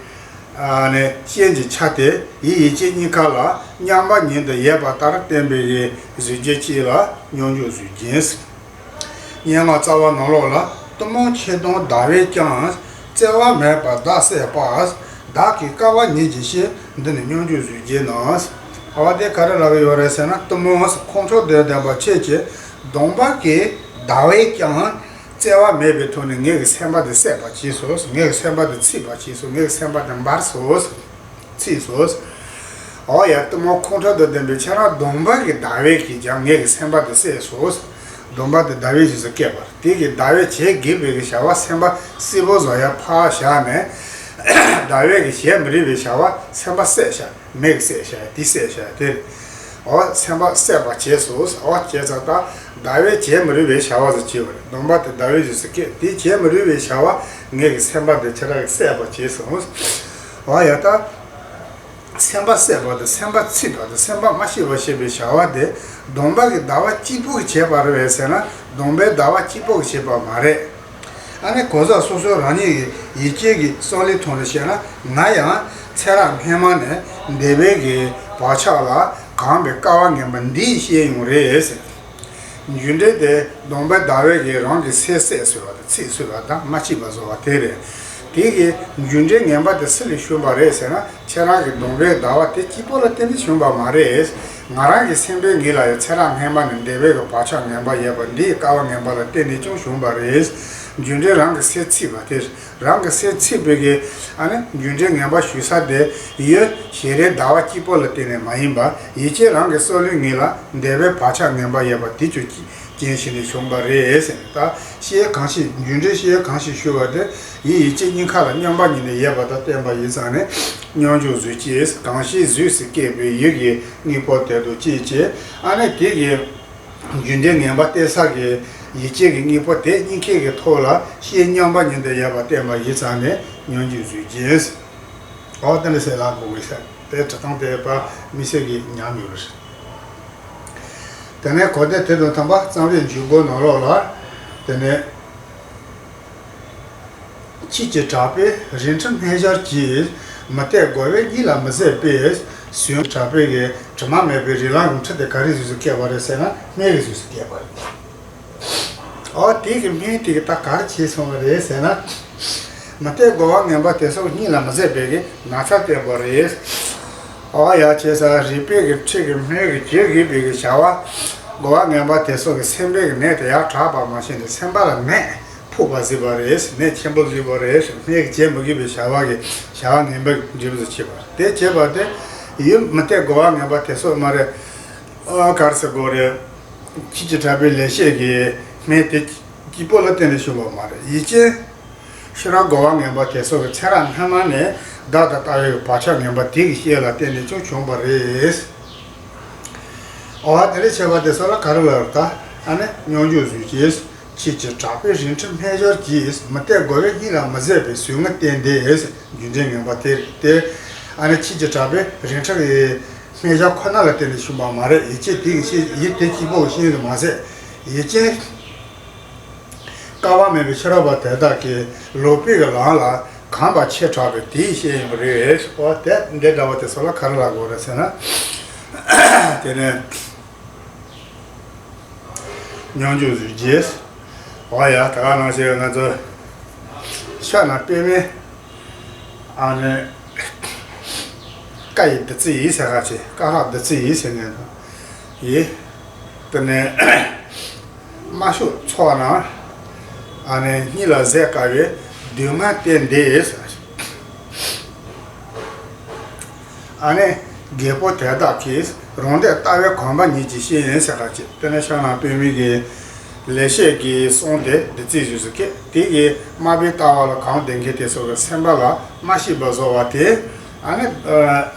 ཨ་ནི་རྐྱེན་གྱི་ཆ་དེ་ཡིད་ཡིད་བྱེད་གཉིས་ཀ་ལ་སྙོམས་པ་ཉིད་དུ་ཡོད་པ་ལྟར་བསྟན་པའི་གི་གཟུགས་ཅན་གཅིག་ལ་སྙོམས་འཇུག་གཟུགས་ཅན། སྙན་ངག་རྩ་བ་ནང་ལོགས་ལ། གཏུམ་མོ་ཆོས་དང་ཟླ་བས་ཀྱང་། བཙལ་བ་མེད་པར་བདག་གསལ་བ། བདག་གིས་དཀའ་བ་ཉིད་ཀྱིས་ཤེས། འདི་ནི་སྙོམས་འཇུག་གཟུགས་ཅན་ནོ། ཨ་བ་དེ་ག་རེ་ལབ་ཀྱི་ཡོད་རེད་ཟེར་ན་གཏུམ་མོ་ཁོང་ཁྲོ་དང་ལྡན་པ་ཁྱེད་ཀྱིས་གདོང་པ་གི་ཟླ་བས་ཀྱང་བཙལ་བ་མེད་པའི་ཐོག་ནས་ངེད་ཀྱི་སེམས་པ་དེ་གསལ་བར་བྱས་སོ། ངེད་ཀྱི་སེམས་པ་དེ་ཚིག་པར་བྱས་སོ། ངེད་ཀྱི་སེམས་པ་དེ་འབར་སོ། ཚིག་སོ། འོ་ཡ་གཏུམ་མོ་ཁོང་ཁྲོ་དང་ལྡན་པའི་ཁྱེད་རང་གདོང་པ་གི་ཟླ་བས་ཀྱིས་ཀྱང་ངེད་ཀྱི་སེམས་པ་དེ་གསལ་སོ། གདོང་པ་དེ་ཟླ་བའི་རྗེས་སུ་སྐྱེས་པ་དེ་གི་ཟླ་བས་བྱེད་དགོས་པའི་གི་བྱ་བ་སེམས་པ་སིལ་བུར་བཟོ་ཡ་ཕར་བཞག་ནས། ཟླ་བས་ཀྱི་བྱེད་མི་རིགས་པའི་བྱ་བ་སེམས་པ་གསལ་བྱ། མིག་གིས་གསལ་བྱ་དེ་གསལ་བྱ་དེ་རེད། འོ་སེམས་པ་གསལ་བར་བྱས་སོ། འོ་བྱས་ཙང་ད་ཟླ་བས་བྱེད་མི་རིགས་པའི་བྱ་བ་ཟེར་གྱི་ཡོད་རེད། གདོང་པ་དེ་ཟླ་བའི་རྗེས་སུ་སྐྱེས་དེ་བྱེད་མི་རིགས་པའི་བྱ་བ་ངེད་ཀྱི་སེམས་པ་དེ་ཁྱེད་རང་གིས་གསལ་བར་བྱས་སོ། འོ་ཡ་ད། སེམས་པ་གསལ་བ་དང་སེམས་པ་ཚིག་པ་དང་སེམས་པ་མ་ཤེས་པ་ཞེས་པའི་བྱ་བ་དེ་གདོང་པ་གི་ཟླ་བ་གཅིག་པོ་གིས་བྱས་པ་རེད་པས་ཟེར་ན་གདོང་པའི་ཟླ་བ་གཅིག་པོ་གིས་བྱས་པ་མ་རེད། ཨ་ནི་གང་ཟག་སོ་སོ་རང་ཉིད་ཀྱི་ཡིད་ཆེས་ཀྱི་བསམ་བློའི་ཐོག་ནས་བཤད་ན་ང་ཡང་ཚེ་རབས་སྔོན་མ་ནས་འདས་པའི་གི་བག་ཆགས་ལ་གང་བའི་དཀའ་བ་ངན་པ་འདི་བཤད་ཡོང་རེད་ཟེར། རྒྱུ་འབྲས་དེ་གདོང་པའི་ཟླ་བས་ཀྱིས་རང་གི་སེམས་གསལ་བཟོས་པ་དང་ཚིག་བཟོས་པ་དང་མ་ཤེས་པ་བཟོ་བ་དེ་རེད། དེ་གི་རྒྱུ་འབྲས་ངན་པ་དེ་སུ་ལས་བྱུང་བ་རེད་ཟེར་ན་ཁྱེད་རང་གི་གདོང་པའི་ཟླ་བ་དེ་གཅིག་པོ་ལ་བརྟེན་ནས་བྱུང་བ་མ་རེད། ང་རང་གི་སེམས་པའི་ངོས་ལ་ཡང་ཚེ་རབས་སྔོན་མ་ནས་འདས་པའི་གི་བག་ཆགས་ངན་པ་ཡོད་པ་འདིའི་དཀའ་བ་ངན་པ་ལ་བརྟེན་ནས་ཀྱང་བྱུང་བ་རེད། རྒྱུ་འབྲས་རང་གི་སེམས་ཚིག་པ་དེ། རང་གི་སེམས་ཚིག་པའི་གི་ཨ་ནི་རྒྱུ་འབྲས་ངན་པ་ཞུ་ས་དེ་ཡུལ་ཞིག་རེད་ཟླ་བ་གཅིག་པོ་ལ་བརྟེན་ནས་མ་ཡིན་པ་ཡིད་ཆེས་རང་གི་བསམ་བློའི་ངོས་ལ་འདས་པའི་བག་ཆགས་ངན་པ་ཡོད་པ་དེ་ཚོ་རྐྱེན་བྱས་ནས་བྱུང་བ་རེད་ཟེར་ནས་ད་ཤེས་གང་ཞིག་རྒྱུ་འབྲས་ཤེས་གང་ཞིག་ཞུ་བ་དེ་ཡིད་ཡིད་ཆེས་གཉིས་ཀ་ལ་སྙོམས་པ་ཉིད་ནས་ཡོད་པ་དང་བསྟན་པ་ཡིན་ཙང་ནས་སྙོམས་འཇུག་གཟུགས་ཅན། གང་ཞིག་གཟུགས་སུ་སྐྱེས་པའི་ཡུལ་གྱི་དངོས་པོ་དེ་དང་གཅིག་བྱས་ཨ་ནི་དེ་གི་རྒྱུ་འབྲས་ངན་པ་བསྟན་ས་གི་ཡིད་ཆེས་ཀྱི་དངོས་པོ་དེ་གཉིས་ཀའི་གི་ཐོག་ལ་ཤེས་སྙོམས་པ་ཉིད་དུ་ཡོད་པ་བསྟན་པ་ཡིན་ཙང་ནས་སྙོམས་འཇུག་གཟུགས་ཅན། འོ་དེ་འདྲ་ཟེར་ལབ་དགོས་ཀྱི་ཟེར་དེ་འབྲི་སྟངས་དེ་ཕར་དམིགས་བསལ་གྱི་ཉམས་ཡོད་རེད། དེ་ནས་གོ་བདེ་དེ་དང་མཐུན་པ་རྩོམ་རིག་འཇུག་སྒོ་ནང་ལོགས་ལ་དེ་ནས། ཁྱེད་ཀྱི་གྲགས་པས་རིན་ཁྲི་སྨད་སྦྱར་གྱིས། མི་གཏད་རྒོལ་བས་གཉིད་ལ་མི་ཟད་པས། ཟོས་གྲགས་པས་ཀྱི་དྲི་མ་མེད་པའི་རིགས་ལམ་གྱི་ཁྲི་དེ་ག་རེ་ཟོས་སུ་བཀལ་བ་རེད་ཟེར་ན། སྨད་ཀྱི་ཟོས་སུ་བཀལ་བ་རེད། ཨོ་དེ་གི་སྨན་དེ་གི་ད་ག་རེ་བྱས་སོང་བ་རེད་ཟེར་ན། མི་གཏད་རྒོལ་བ་ངན་པ་དེ་ཚོ་གཉིད་ལ་མི་ཟད་པའི་གི་ན་ཚ་བསྟན་པ་རེད། ཨོ་ཡ་བྱས་ས་རིག་པའི་གི་ཁྲི་གི་སྨན་གི་བྱེད་དགོས་པའི་གི་བྱ་བ། རྒོལ་བ་ངན་པ་དེ་ཚོ་གི་སེམས་པའི་གི་ནད་དེ་ཡར་དྲག་པ་མ་ཤེས་ནས་སེམས་པ་ལ་ནད་ཕོག་པ་བཟོས་པ་རེད། ནད་ཆེན་པོ་བཟོས་པ་རེད། སྨན་གི་བྱེད་མི་དགོས་པའི་བྱ་བ་གི་བྱ་བ་ངན་པ་འབྲས་བུ་བྱེད་པ་དེ་བྱེད་པ་དེ་ཡིན། མི་གཏད་རྒོལ་བ་ངན་པ་དེ་ཚོ་མ་རེད། ཨོ་ག་རེ་ཟེར་དགོས་རེད། ཁྱེད་ཀྱི་གྲགས་པའི་ལེགས་བཤད་ཀྱི་སྨན་དེ་སྐྱིད་པོ་ལ་བརྟེན་ནས་བྱུང་བ་མ་རེད། ཡིད་ཅན་ཤེས་རབ་རྒོལ་བ་ངན་པ་དེ་ཚོ་གི་ཚེ་རབས་སྔ་མ་ནས་བདག་དང་ལྟ་བའི་བག་ཆགས་ངན་པ་དེ་གི་བཤད་ལ་བརྟེན་ནས་ཀྱང་བྱུང་བ་རེད། ཨོ་དེ་འདྲ་བྱས་པ་དེ་ཚོ་ལ་ག་རེ་ལབ་རེད་ད། ཨ་ནི་སྙོམས་འཇུག་ཟོས་ཀྱིས། ཁྱེད་ཀྱི་གྲགས་པས་རིན་ཁྲི་སྨད་སྦྱར་གྱིས། མི་གཏད་རྒོལ་བས་གཉིད་ལ་མི་ཟད་པའི་ཟོས་ངན་བསྟན་ཏེ། རྒྱུ་འབྲས་ངན་པ་དེ་རེད་དེ། ཨ་ནི་ཁྱེད་ཀྱི་གྲགས་པས་རིན་ཁྲི་གི་སྨན་སྦྱར་ཁོ་ན་ལ་བརྟེན་ནས་བྱུང་བ་མ་རེད། ཡིད་ཆེས་དེ་གི་ཤེས་ཡིད་དེ་སྐྱིད་པོ་གི་ཤེས་ཡོན་དུ་མ་ཟད། ཡིད་ཅན་བསྐལ་པ་མེད་པའི་ཤེས་རབ་པ་དེ་དག་གིས་ལོག་པའི་གི་ལམ་ལ་གང་བ་ཆེ་དྲགས་པའི་དེའི་ཤེས་ཡོན་རེད། འོ་དེ་འདི་འདྲ་བ་དེ་ཚོ་ལ་ག་རེ་ལབ་དགོས་རེད་ཟེར་ན། དེ་ནས་སྙོམས་འཇུག་ཟོས་རྗེས། འོ་ཡ་ད་ག་ནང་བཞིན་ང་ཚོ་ཤ་ན་པདྨའི་ཨ་ནི་བཀའ་ཡི་བདུད་རྩི་ཡིས་ཟེར་ཁ་ཆེ། བཀའ་ལྷག་བདུད་རྩི་ཡིས་ཟེར་ནས་ཡིས། དེ་ནས་མ་ཤོག་ཚོགས་ན་ཨ་ནི་གཉིད་ལ་ཟད་དཀའ་བའི་སྡུག་བསྔལ་སྟེ་འདི་ཟེར། ཨ་ནི་རྒད་པོ་དེ་དག་གིས་རང་སྡེ་ལྟ་བའི་གོམས་པ་ཉིད་ཀྱིས་ཤེས་ཡིན་ཟེར་ཁ་ཅིག་དེ་ནས་ཤ་ན་པདྨའི་གི་ལེགས་བཤད་ཀྱི་གསུང་དེ་བདུད་རྩི་ཞུས་སུ་སྐད་དེ་གི་སྨྲ་བའི་ལྟ་བ་ལ་གང་ལྡན་མཁན་དེ་ཚོ་གི་སེམས་པ་ལ་མ་ཤེས་པ་བཟོ་བ་དེ། ཨ་ནི་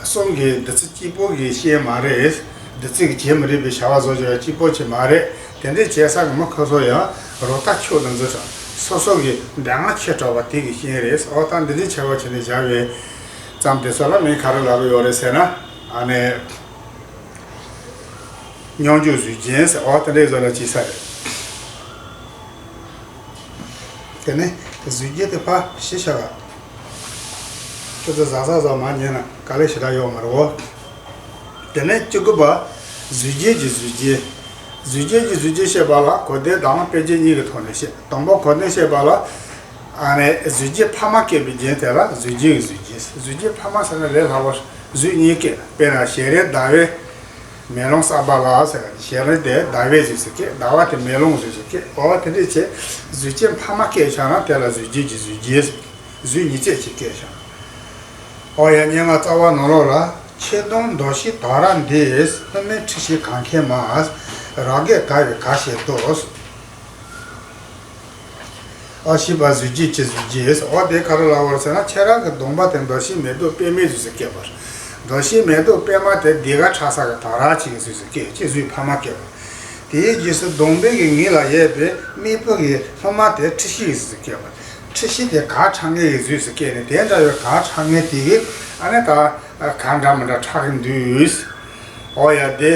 གསུང་གི་བདུད་རྩི་སྐྱིད་པོ་གི་ཤེས་མ་རེད། བདུད་རྩི་གི་བྱེད་མི་རིགས་པའི་བྱ་བ་བཟོ་བྱ་བ་སྐྱིད་པོ་ཆེ་མ་རེད། དེ་འདྲའི་བྱས་ས་གི་མི་ཁོ་ཚོ་ཡང་རོ་ལྟ་ཆོག་ཏུ་འཛུལ་དང་སོ་སོ་གི་འདང་ང་ཆེ་དྲགས་པ་དེ་གི་རྐྱེན་རེད། འོ་ད་འདི་འདྲའི་བྱ་བ་བྱས་ནས་བཞག་པའི་ཙམ་དེ་ཚོ་ལ་མིང་ག་རེ་ལབ་ཀྱི་ཡོད་རེད་ཟེར་ན། ཨ་ནི་སྙོམས་འཇུག་ཟོས་རྗེས་ཟེར། འོ་དེ་འདྲའི་བཟོ་ལ་བྱེད་ས་རེད། དེ་ནས་ཟོས་རྗེས་དེ་ཕར་ཞི་བྱ་བ། ཁྱོད་ཚོ་ཟ་ཟ་ཟ་མ་ཉན་ན་དཀའ་ལས་ཞེ་དྲག་ཡོད་མ་རེད་འོ། དེ་ནས་བཅུ་དགུ་པ། ཟོས་རྗེས་ཀྱི་ཟོས་རྗེས། ཟོས་རྗེས་ཀྱི་ཟོས་རྗེས་བཤད་པ་ལ་གོ་དོན་དང་དཔེ་བརྗོད་གཉིས་ཀྱི་ཐོག་ནས་བཤད། དང་པོ་གོ་དོན་བཤད་པ་ལ། ཨ་ནི་ཟོས་རྗེས་ཕ་མ་སྐྱེས་པའི་རྐྱེན་དེ་ལ་ཟོས་རྗེས་ཀྱི་ཟོས་རྗེས། ཟོས་རྗེས་ཕ་མ་ཟེར་ན་ལས་སླ་བོ། ཟོས་གཉིས་སྐྱེས། དཔེར་ན་ཞལ་རས་ཟླ་བས་མེ་ལོང་གསར་པ་ལ་ཟེར། ཞལ་རས་དེ་ཟླ་བས་ཟོས་སུ་སྐྱེས། ཟླ་བ་དེ་མེ་ལོང་ཟོས་སུ་སྐྱེས། འོ་དེ་འདྲས་བྱས་ཟོས་རྗེས་ཕ་མ་སྐྱེས་བྱུང་ན་དེ་ལ་ཟོས་རྗེས་ཀྱི་ཟོས་རྗེས། ཟོས་གཉིས་བརྩེགས་ཀྱིས་སྐྱེས་བྱུང་། ཨོ་ཡ་སྙན་ངག་རྩ་བ་ནང་ལོགས་ལ། ཁྱེད་གདོང་འདོགས་ཤིག་དོ་ར་འདི། སྔོན་མའི་འཁྲི་ཤིང་གང་མཁན་མ། ར་རྒས་དགའ་བའི་ག་ཞེས་འདོགས། ཨ་ཤི་བ་ཟོས་རྗེས་ཀྱི་ཟོས་རྗེས། ཨོ་དེ་ག་རེ་ལབ་པ་རེད་ཟེར་ན་ཁྱེད་རང་གི་གདོང་པ་དེ་འདོགས་ཤིང་མེ་ཏོག་པད་མའི་ཟོས་སུ་སྐྱེས་པ། འདོགས་ཤིང་མེ་ཏོག་པད་མ་དེ་ལྡེ་ག་ཁྲ་ས་གི་དོ་ར་ཅིག་གི་ཟོས་སུ་སྐྱེས་ཀྱི་ཟོས་ཕ་མ་སྐྱེས་པ། དེའི་རྗེས་སུ་གདོང་པའི་གི་ངོས་ལ་ཡོད་པའི་སྨུག་པོ་གི་ལྷུང་མ་དེ་འཁྲི་ཤིང་གི་ཟོས་སུ་སྐྱེས་པ། འཁྲི་ཤིང་དེ་གར་ཁྲ་ངེ་གི་ཟོས་སུ་སྐྱེས་ནས་དེ་འདྲ་བའི་གར་ཁྲ་ངེ་དེ་གི་ཨ་ནི་ད་གར་འདྲ་མི་འདྲ་ཁྲ་གི་འདུས། ཨོ་ཡ་དེ།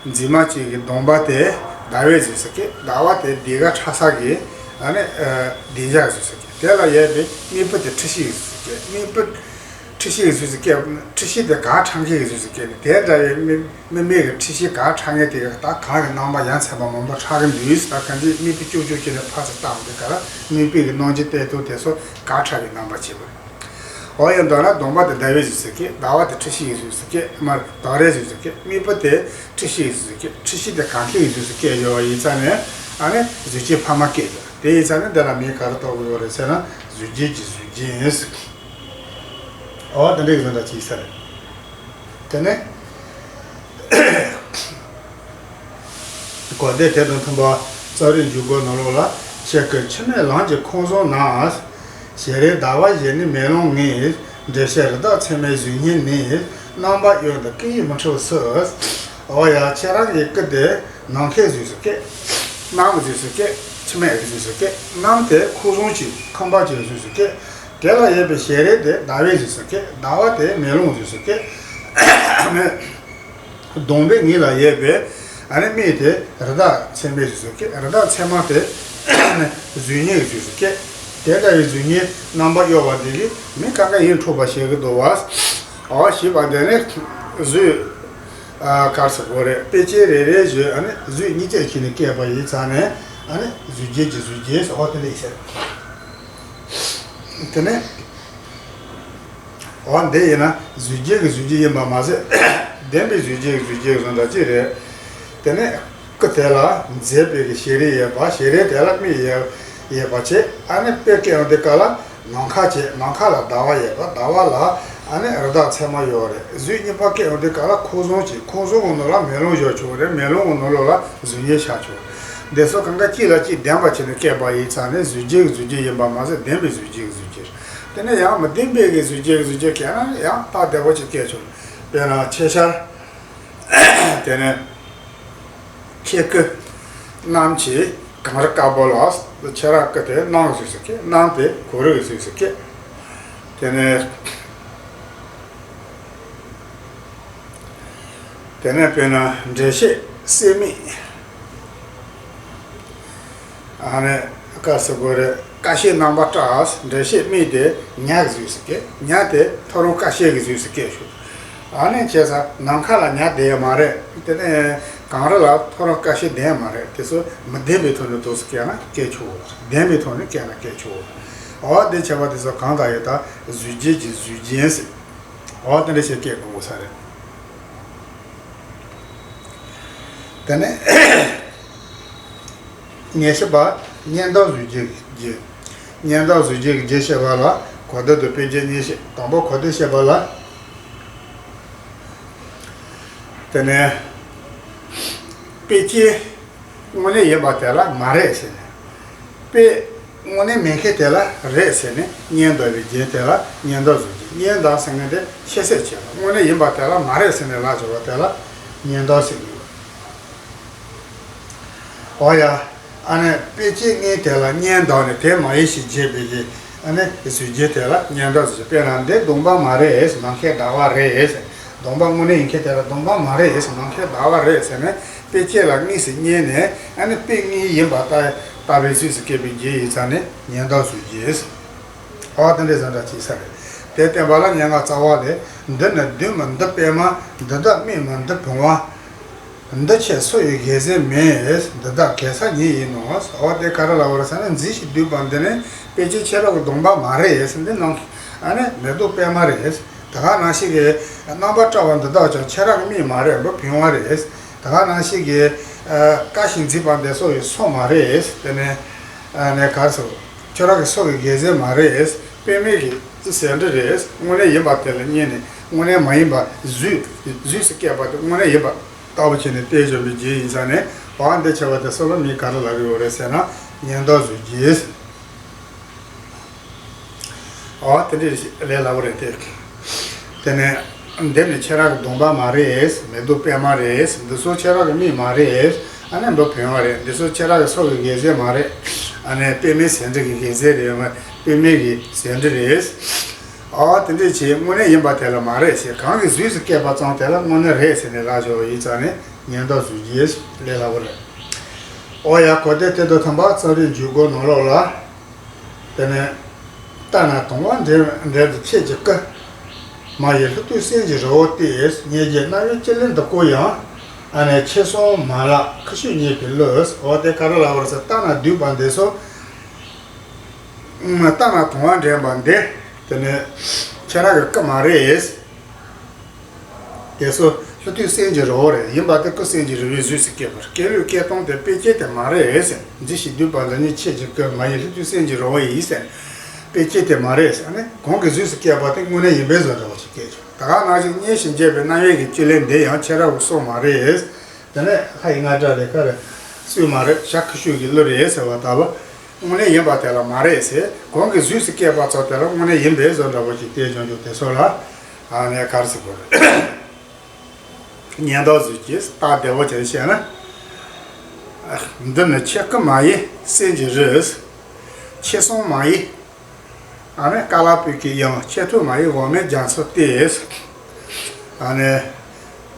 མཛེས་མ་གཅིག་གི་གདོང་པ་དེ་ཟླ་བས་ཟོས་སུ་སྐྱེས། ཟླ་བ་དེ་ལྡེ་ག་ཁྲ་ས་གི་ཨ་ནི་ལྡེ་འཇགས་ཟོས་སུ་སྐྱེས། དེ་ལ་ཡོད་པའི་སྨུག་པོ་དེ་འཁྲི་ཤིང་གི་ཟོས་སུ་སྐྱེས། སྨུག་པོ་འཁྲི་ཤིང་གི་ཟོས་སུ་སྐྱེས། འཁྲི་ཤིང་དེ་གར་ཁྲ་ངེ་གི་ཟོས་སུ་སྐྱེས་ནས་དེ་འདྲ་བའི་སྨུག་སྨུག་མའི་གི་འཁྲི་ཤིང་གར་ཁྲ་ངེ་དེ་གི་ད་གར་གི་རྣམ་པ་ཡ་མཚན་པ་མང་པོ་ཁྲ་གི་འདུས། ད་གང་ཅི་སྨུག་པོ་ཅུག་ཅུག་བྱས་ནས་ཕར་ཚུར་བཏང་དེ་ག་ལ་སྨུག་པའི་གི་རྣམ་འགྱུར་བསྟན་ཐུབ་དེ་ཚོ་གར་ཁྲ་བའི་རྣམ་པ་བྱེད་པ་རེད། འོ་ཡ་མདོར་ན་གདོང་པ་དེ་ཟླ་བས་ཟོས་སུ་སྐྱེས། ཟླ་བ་དེ་འཁྲི་ཤིང་གིས་ཟོས་སུ་སྐྱེས། མར་དོ་རས་ཟོས་སུ་སྐྱེས། སྨུག་པོ་དེ་འཁྲི་ཤིང་གིས་ཟོས་སུ་སྐྱེས། འཁྲི་ཤིང་དེ་གར་ཁྲ་ངེ་གིས་ཟོས་སུ་སྐྱེས་ཡོད་ཡིན་ཙང་ནས་ཨ་ནི་ཟོས་རྗེས་ཕ་མ་སྐྱེས་ཡོད། དེ་ཡིན་ཙང་ནས་འདི་ལ་མིང་ག་རེ་གཏོགས་དགོས་ཡོད་རེད་ཟེར་ན་ཟོས་རྗེས་ཀྱི་ཟོས་རྗེས་ཡིན། འོ་དེ་འདྲའི་གི་ཟོ་འདྲ་ཅིག་ས་རེད། དེ་ནས། གོ་དེ་དེ་དང་མཐུན་པ་རྩ་རིག་འཇུག་སྒོ་ནང་ལོགས་ལ་ཁྱེད་ཀྱི་འཆི་མེད་ལམ་གྱི་ཁང་བཟང་ན། ཞལ་རས་ཟླ་བ་བཞིན་ནི་མེ་ལོང་ངེས། འགྲེལ་བཤད་རི་དྭགས་ཚད་མའི་གཟུགས་བརྙན་ནི། རྣམ་པ་གཡོ་འདི་སྐུ་ཡིས་མི་འཁྲུལ་སུ། འོ་ཡ་ཁྱེད་རང་གི་སྐུ་དེ་ནམ་མཁའི་གཟུགས་སུ་སྐྱེས། གནམ་གཟུགས་སུ་སྐྱེས། འཆི་མེད་གཟུགས་སུ་སྐྱེས། གནམ་དེ་ཁང་བཟང་གཅིག་ཁང་པ་གཅིག་གཟུགས་སུ་སྐྱེས། དེ་ལ་ཡོད་པའི་ཞལ་རས་དེ་ཟླ་བའི་གཟུགས་སུ་སྐྱེས། ཟླ་བ་དེ་མེ་ལོང་གཟུགས་སུ་སྐྱེས། གདོང་པའི་ངོས་ལ་ཡོད་པའི་ཨ་ནི་སྨུག་དེ་རི་དྭགས་ཚད་མའི་གཟུགས་སུ་སྐྱེས། རི་དྭགས་ཚད་མ་དེ་གཟུགས་བརྙན་གཟུགས་སུ་སྐྱེས། དེ་ལྟ་བུའི་གཟུགས་བརྙན་རྣམ་པ་གཡོ་བ་འདི་གིས་མི་གང་ག་ཡིད་འཕྲོག་པ་བྱེད་ཀྱི་འདུག་བ། འོ་ཞེས་པ་འདི་ནི་གཟུགས། ཨ་གར་སོགས་པོ་རེད། དཔེ་ཅན་རེ་རེ་བཞིན་ཨ་ནི་གཟུགས་གཉིས་ཀྱི་ཁྱིམ་ནས་སྐྱེས་པ་ཡིན་ཙང་ནས་ཨ་ནི་གཟུགས་ཅན་གྱི་གཟུགས་ཅན་ཟེར་འོ་དེ་འདྲ་ཡིན་ཟེར། དེ་ནས། འོ་འདི་ཡིན་ན་གཟུགས་ཅན་གྱི་གཟུགས་ཅན་ཡིན་པ་མ་ཟད། ལྡན་པའི་གཟུགས་ཅན་གྱི་གཟུགས་ཅན་གསུངས་འདྲ་ཅིག་རེད། དེ་ནས་སྐུ་དེ་ལ་མཛེས་པའི་གི་ཞལ་རས་ཡོད་པ། ཞལ་རས་དེ་ལ་མིག་ཡོད་ཡོད་པ་བྱས། ཨ་ནི་དཔེ་སྐྱེ་བ་འདི་ག་ལ་ནམ་མཁའ་བྱས། ནམ་མཁའ་ལ་ཟླ་བ་ཡོད་པ། ཟླ་བ་ལ་ཨ་ནི་རི་དྭགས་མཚན་མོ་ཡོད་རེད། གཟུགས་གཉིས་པ་སྐྱེ་བ་འདི་ག་ལ་ཁོག་བཟང་བྱས། ཁོག་བཟང་གི་ནང་ལ་མེ་ལོང་བཞག་ཆོག་རེད། མེ་ལོང་གི་ནང་ལོགས་ལ་གཟུགས་བརྙན་ཤར་ཆོག་རེད། འདི་ཚོ་གང་ག་གཅིག་ལ་གཅིག་ལྡན་པ་བྱས་ནས་སྐྱེས་པ་ཡིན་ཙང་ནས་གཟུགས་ཅན་གྱི་གཟུགས་ཅན་ཡིན་པ་མ་ཟད་ལྡན་པའི་གཟུགས་ཅན་གྱི་གཟུགས་ཅན། དེ་ནས་ཡང་མི་ལྡན་པའི་གི་གཟུགས་ཅན་གྱི་གཟུགས་ཅན་གྱི་ན་ཡང་སྟབས་བདེ་པོ་ཅིག་སྐྱེ་ཆོག་དཔེར་ན་ཕྱི་ཤར། དེ་ནས་ཕྱི་སྐུ། གནམ་གྱི་གངས་རི་དཀར་པོ་ལ་ཕྱི་ར་སྐུ་དེ་གནམ་གྱི་གཟུགས་སུ་སྐྱེ། གནམ་དེ་གངས་རི་གི་གཟུགས་སུ་སྐྱེ། དེ་ནས། དེ་ནས་དཔེར་ན་འགྲེལ་བཤད་གསེར་མིག་ཨ་ནི་ཀ་ཟེར་དགོས་རེད། ཀ་ཤའི་རྣམ་པ་བཀྲ། འགྲེལ་བཤད་མིག་དེ་ཉ་གི་གཟུགས་སུ་སྐྱེ། ཉ་དེ་ཐོ་རངས་ཀ་ཤའི་གི་གཟུགས་སུ་སྐྱེ་ཆོག་ཨ་ནི་བྱས་ཙང་ནམ་མཁའ་ལ་ཉ་བསྡད་ཡོད་མ་རེད། དེ་ནས་གངས་རི་ལ་ཐོ་རངས་ཀ་ཤ་བསྡད་ཡོད་མ་རེད། དེ་ཚོ་མི་ལྡན་པའི་ཐོག་ནས་འདུག་སེ་སྐྱེས་ན་སྐྱེ་ཆོག་ལྡན་པའི་ཐོག་ནས་སྐྱེས་ན་སྐྱེ་ཆོག་འོ་དེ་བྱས་པ་དེ་ཚོ་གང་དག་ཡོད་ད་གཟུགས་ཅན་གྱི་གཟུགས་ཅན་ཟེར། འོ་དེ་འདྲ་བྱས་སྐྱེ་དགོས་ས་རེད། དེ་ནས་ཉེར་བཞི་པ་གཉེན་དག་གཟུགས་ཅན་གྱི་རྒྱུ། གཉེན་དག་གཟུགས་ཅན་གྱི་རྒྱུ་བཤད་པ་ལ་གོ་བདེ་དང་དཔེ་ཅན་གཉིས་བཤད། དང་པོ་གོ་བདེ་བཤད་པ་ལ། དེ་ནས་དཔེ་ཅན་དངོས་གནས་ཡིན་པ་དེ་ལ་མ་རེད་ཟེར་ནས། དཔེ་དངོས་གནས་མེད་མཁན་དེ་ལ་རེད་ཟེར་ནས་གཉེན་འདོགས་པའི་རྒྱན་དེ་ལ་གཉེན་འདོགས་གཟུགས་ཅན། གཉེན་འདོགས་ཟེར་མཁན་དེ་ཤེས་གསལ་བྱེད་པ། དངོས་གནས་ཡིན་པ་དེ་ལ་མ་རེད་ཟེར་ནས་ལབ་བྱས་པ་དེ་ལ་གཉེན་འདོགས་ཟེར་གྱི་ཡོད། འོ་ཡ། ཨ་ནི་དཔེ་ཅན་དངོས་དེ་ལ་གཉེན་འདོགས་ནས་དེ་མ་ཡིན་ཞེས་བརྗོད་པའི་གི་ཨ་ནི་གཟུགས་ཅན་དེ་ལ་གཉེན་འདོགས་ཟེར། དཔེར་ན་འདི་གདོང་པ་མ་རེད། ནམ་མཁའི་ཟླ་བ་རེད། གདོང་པ་དངོས་གནས་ཡིན་མཁན་དེ་ལ་གདོང་པ་མ་རེད། ནམ་མཁའི་ཟླ་བ་རེད་ཟེར་ནས་དཔེ་ཅན་ལ་དངོས་སུ་གཉེར་ནས་ཨ་ནི་དཔེ་དངོས་ཡིན་པ་ལྟ་ལྟ་བའི་གཟུགས་སུ་སྐྱེས་པའི་རྒྱུ་ཡིན་ཙང་ནས་གཉེན་འདོགས་གཟུགས་ཅན། འོ་དེ་འདྲའི་བཟོ་འདྲ་ཅིག་ས་རེད། དེ་བསྟན་པ་ལ་སྙན་ངག་རྩ་བ་ལས། འདི་ནི་བདུད་མིན་འདི་པད་མ། འདི་དག་རྨིག་མིན་འདི་བུང་བ། འདི་ཆེ་སོ་ཡི་གེགས་ཟེར་མིན། འདི་དག་གེ་སར་ཉིད་ཡིན་ནོ། འོ་དེ་ག་རེ་ལབ་པ་རེད་ཟེར་ན་མཛེས་ཤིང་བསྡུས་པ་འདི་ནི་དཔེ་ཅན་ཁྱེད་རང་གི་གདོང་པ་མ་རེད། འདི་ནང་ཨ་ནི་མེ་ཏོག་པད་མ་རེད། ད་ག་ནང་བཞིན་གྱི་རྣམ་པར་བཀྲ་བ་འདི་དག་ཀྱང་ཁྱེད་རང་གི་རྨིག་མ་རེད། འདི་བུང་བ་རེད། ད་ག་ནང་བཞིན་གྱི་དཀར་ཞིང་མཛེས་པ་འདི་སོ་ཡི་སོ་མ་རེད། དེ་ནས་ཨ་ནི་ག་རེ་ཟེར། ཁྱོད་རང་གི་སོ་གི་གེགས་ཟེར་མ་རེད། དཔེ་མེད་ཀྱི་ཟེར་འདྲ་རེད། དངོས་གནས་ཡིན་པ་དེ་ལ་གཉེར་ནས་དངོས་གནས་མ་ཡིན་པ་གཟུགས་གཟུགས་སུ་སྐྱེས་པ་དེ་དངོས་གནས་ཡིན་པ་ལྟ་བུ་བྱས་ནས་བསྟན་བཞག་པའི་རྒྱུ་ཡིན་ཙང་ནས་འོ་འདི་བྱས་པ་དེ་སོ་ལ་མིས་ག་རེ་ལབ་ཀྱི་ཡོད་རེད་ཟེར་ན་གཉེན་འདོགས་གཟུགས་ཅན། འོ་དེ་འདྲ་ལས་སླ་པོ་རེད་དེ། དེ་ནས་འདི་ནི་ཁྱེད་རང་གི་གདོང་པ་མ་རེད། མེ་ཏོག་པད་མ་རེད། འདི་ཚོ་ཁྱེད་རང་གི་རྨིག་མ་རེད། ཨ་ནི་འདི་བུང་བ་རེད། འདི་ཚོ་ཁྱེད་རང་གི་སོ་གི་གེགས་ཟེར་མ་རེད། ཨ་ནི་དཔེ་མེད་ཟེར་འདྲ་གི་གེགས་ཟེར་རེད། དཔེ་མེད་ཀྱི་ཟེར་འདྲ་རེད། ཨ་དེ་འདྲ་བྱས་དངོས་གནས་ཡིན་པ་དེ་ལ་མ་རེད་ཟེར། གང་གི་གཟུགས་སུ་སྐྱེས་པ་ཙམ་དེ་ལ་དངོས་གནས་རེད་ཟེར་ནས་ལབ་བྱས་པ་ཡིན་ཙང་ནས་གཉེན་འདོགས་གཟུགས་ཅན་ལས་སླ་པོ་རེད། ཨོ་ཡ། གོ་བདེ་དེ་དང་མཐུན་པ་རྩ་བའི་འཇུག་སྒོ་ནང་ལོགས་ལ། དེ་ནས་ལྟ་ན་དུང་བ་འདྲེན་འདྲེན་དུ་ཆེད་ཀྱི་སྐུ། མ་ཡི་ལྷུ་ཐུལ་སེན་གྱི་རི་བོ་སྟེ། ཉེ་རྒྱུ་རྣ་བའི་སྤྱི་ལེན་འདི་ཀོ་ཡང་། ཨ་ནི་ཁྱེད་སོང་མ་ལགས་ཁུ་ཤུ་ཉེས་པའི་ལུས། འོ་དེ་ག་རེ་ལབ་པ་རེད་ཟེར། ལྟ་ན་བསྡུས་པ་འདི་ཚོ། ལྟ་ན་དུང་བ་འདྲེན་པ་འདི། དེ་ནས་ཁྱེད་རང་གི་སྐུ་མ་རེད། དེ་ཚོ་ལྷུ་ཐུལ་སེན་གྱི་རི་བོ་རེད། ཡིན་པ་དེ་སྐུ་སེན་གྱི་རི་བོའི་གཟུགས་སུ་སྐྱེས་པར། སྐྱེ་ལུས་སྐྱེ་སྟངས་དེ་དཔེ་ཅན་དེ་མ་རེད་ཟེར། མཛེས་ཤིང་བསྡུས་པ་འདི་ཉིད་ཁྱེད་ཀྱི་སྐུ། མ་ཡི་ལྷུ་ཐུལ་སེན་གྱི་རི་བོ་ཡིན་ཟེར། དཔེ་ཅན་དེ་མ་རེད་ཟེར་ནས་གང་གི་གཟུགས་སུ་སྐྱེས་པ་དེ་དངོས་གནས་ཡིན་པའི་བཟོ་འདྲ་བ་ཞིག་སྐྱེས་བྱུང་། ད་ག་ནང་བཞིན་མཉེས་ཤིང་འབྱེད་པའི་རྣ་བའི་གི་བཅུད་ལེན་འདི་ཡང་ཁྱེད་རང་གི་སྲོག་མ་རེད། དེ་ནས་ལྷ་ཡི་རྔ་སྒྲ་ལས་ཀ་རེད། སྲོག་མ་རེད། ཤ་ཁུ་ཤུ་གི་གླུ་རེད་ཟེར་བ་ལྟ་བུ། དངོས་གནས་ཡིན་པ་དེ་ལ་མ་རེད་ཟེར། གང་གི་གཟུགས་སུ་སྐྱེས་པ་ཙམ་དེ་ལ་དངོས་གནས་ཡིན་པའི་བཟོ་འདྲ་བོ་ཞིག་སྟེ་བྱུང་བྱུང་དེ་སོགས་ལ། ཨ་ནི་ག་རེ་ཟེར་དགོས་རེད། གཉེན་འདོགས་གཟུགས་ཅན། སྟབས་བདེ་བོ་བྱས་བཤད་ན། འདི་ནི་ཁྱེད་སྐུ་མ་ཡི་སེན་གྱི་རི། ཁྱེད་སོང་མ་ཡི། ཨ་ནི་ཀ་ལ་པོད་ཀྱི་དབྱངས། ཁྱེད་ཐུག་མ་ཡི་འོ་མའི་རྒྱ་མཚོ་སྟེ། ཨ་ནི།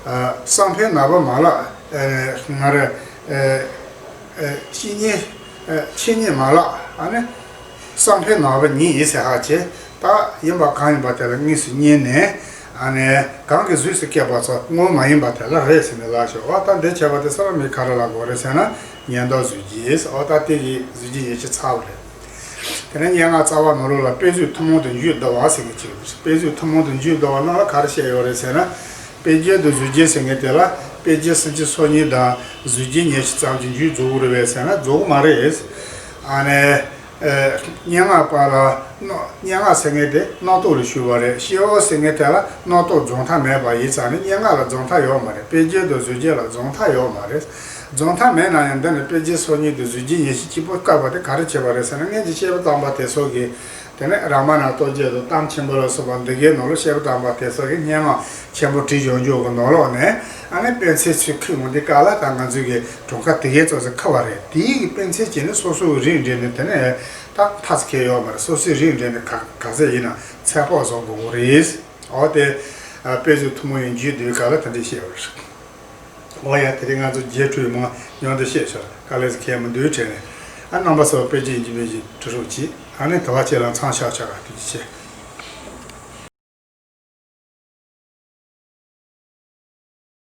ཨ་བསམ་འཕེལ་ནག་པོ་མ་ལགས། ཨ་ནི་ང་རེ། ཨ་ཨ་ཁྱེད་གཉིས། ཨ་ཁྱེད་གཉིས་མ་ལགས། ཨ་ནི། བསམ་འཕེལ་ནོར་བུ་ཉིད་ཡིན་ཟེར་ཧ་ཅེ། ད་ཡིན་པ་གང་ཡིན་པ་དེ་ལ་དངོས་སུ་བརྙེས་ནས། ཨ་ནི་གང་གི་གཟུགས་སུ་སྐྱེས་པ་ཚོ་དངོས་མ་ཡིན་པ་དེ་ལ་རེད་ཟེར་ནས་ལབ་ཤོག་འོ་ད་འདི་བྱས་པ་དེ་ས་ར་མི་ག་རེ་ལ་གོ་རེད་ཟེར་ན། ཉན་ཐོས་གཟུགས་ཀྱི། འོ་ད་དེ་གི་གཟུགས་ཀྱི་ཉེར་ཞི་ཚར་བ་རེད། དེ་ནས་སྙན་ངག་རྩ་བ་ནང་ལོགས་ལ་དཔེ་མཛོད་ཐུན་མོང་དུ་འཇུག་བསྡུ་བ་ཟེར་གྱི་ཅིག་དཔེ་མཛོད་ཐུན་མོང་དུ་འཇུག་བསྡུ་བ་ནང་ལ་ག་རེ་བཤད་ཡོད་རེད་ཟེར་ན། དཔེ་རྒྱན་དང་གཟུགས་རྒྱན་ཟེར་མཁན་དེ་ལ་དཔེ་རྒྱན་སུམ་ཅུ་སོ་གཉིས་དང་གཟུགས་རྒྱན་ཉེར་ཞི་ཙམ་གྱིས་འཇུག་རྫོགས་རེད་པས་ཟེར་ན་རྫོགས་མ་རེད། ཨ་ནི། སྙན་ངག་པ་ལ་སྙན་ངག་ཟེར་མཁན་དེ་རྣམ་རྟོག་ལ་ཞུགས་པ་རེད། སྐྱེ་བོ་ཟེར་མཁན་དེ་ལ་རྣམ་རྟོག་རྫོགས་མཐའ་མེད་པ་ཡིན་ཙང་ནི་སྙན་ངག་ལ་རྫོགས་མཐའ་ཡོད་མ་རེད། དཔེ་རྒྱན་དང་གཟུགས་རྒྱན་ལ་རྫོགས་མཐའ་ཡོད་མ་རེད། རྫོགས་མཐའ་མེད་ན་ཡང་འདི་ནི་དཔེ་རྒྱན་སོ་གཉིས་དང་གཟུགས་རྒྱན་ཉེར་ཞི་གཅིག་པོ་བཀག་པ་དེ་ག་རེ་བྱས་པ་རེད་ཟེར་ན། སྔོན་གྱི་བཤད་པ་དམ་པ་དེ་ཚོ་གིས། དེ་ནས་རཱ་མ་ན་ལྟོ་འགྱེད་དང་གཏམ་ཆེན་པོ་ལ་སོགས་པ་འདི་གའི་ནང་ལ་བཤད་པ་དམ་པ་དེ་ཚོ་གིས་སྙན་ངག་ཆེན་པོ་བྲིས་ཡོང་རྒྱུ་གི་ནང་ལོགས་ནས། ཨ་ནི་དཔེ་མཚོན་ཚུར་ཁུར་འོང་དུས་སྐབས་ལ་ད་ང་ཚོའི་གི་གྲངས་ཀ་དེ་གའི་ཚོ་ཚོ་ཁ་བ་རེད། དེའི་གི་དཔེ་མཚོན་བྱས་ནས་སོ་སོའི་རིགས་འགྲེ་ནས་དེ་ནས་ད་མཐའ་ཚ་ཁེལ་ཡོད་མ་རེད། སོ་སོའི་རིགས་འགྲེ་ནས་ག་ག་ཚད་ཡིན་ན་ཚད་དཔག་བཟོ་དགོས་རེད། འོ་དེ་དཔེ་མཛོད་ཐུན་མོང་ཡིན་རྒྱུའི་དུས་སྐབས་ལ་དེ་འདྲས་བཤད་པ་རེད། འོ་ཡ། དེ་རིང་ང་ཚོ་རྒྱས་སྤྲོས་མང་ཉུང་དུ་བཤད་ཆོག་དཀའ་ལས་ཁེལ་མི་འདུག་དྲན་ནས། ཨ་རྣམ་པ་ཚོ་དཔེ་ཅིག་ཡིན་གཅིག་མིན་གཅིག་འབྲི་རོགས་གྱིས། ཨ་ནི་དུ་བ་ཆེ་ལ་མཚམས་བཞག་ཆོག་ག་ཐུགས་རྗེ་ཆེ།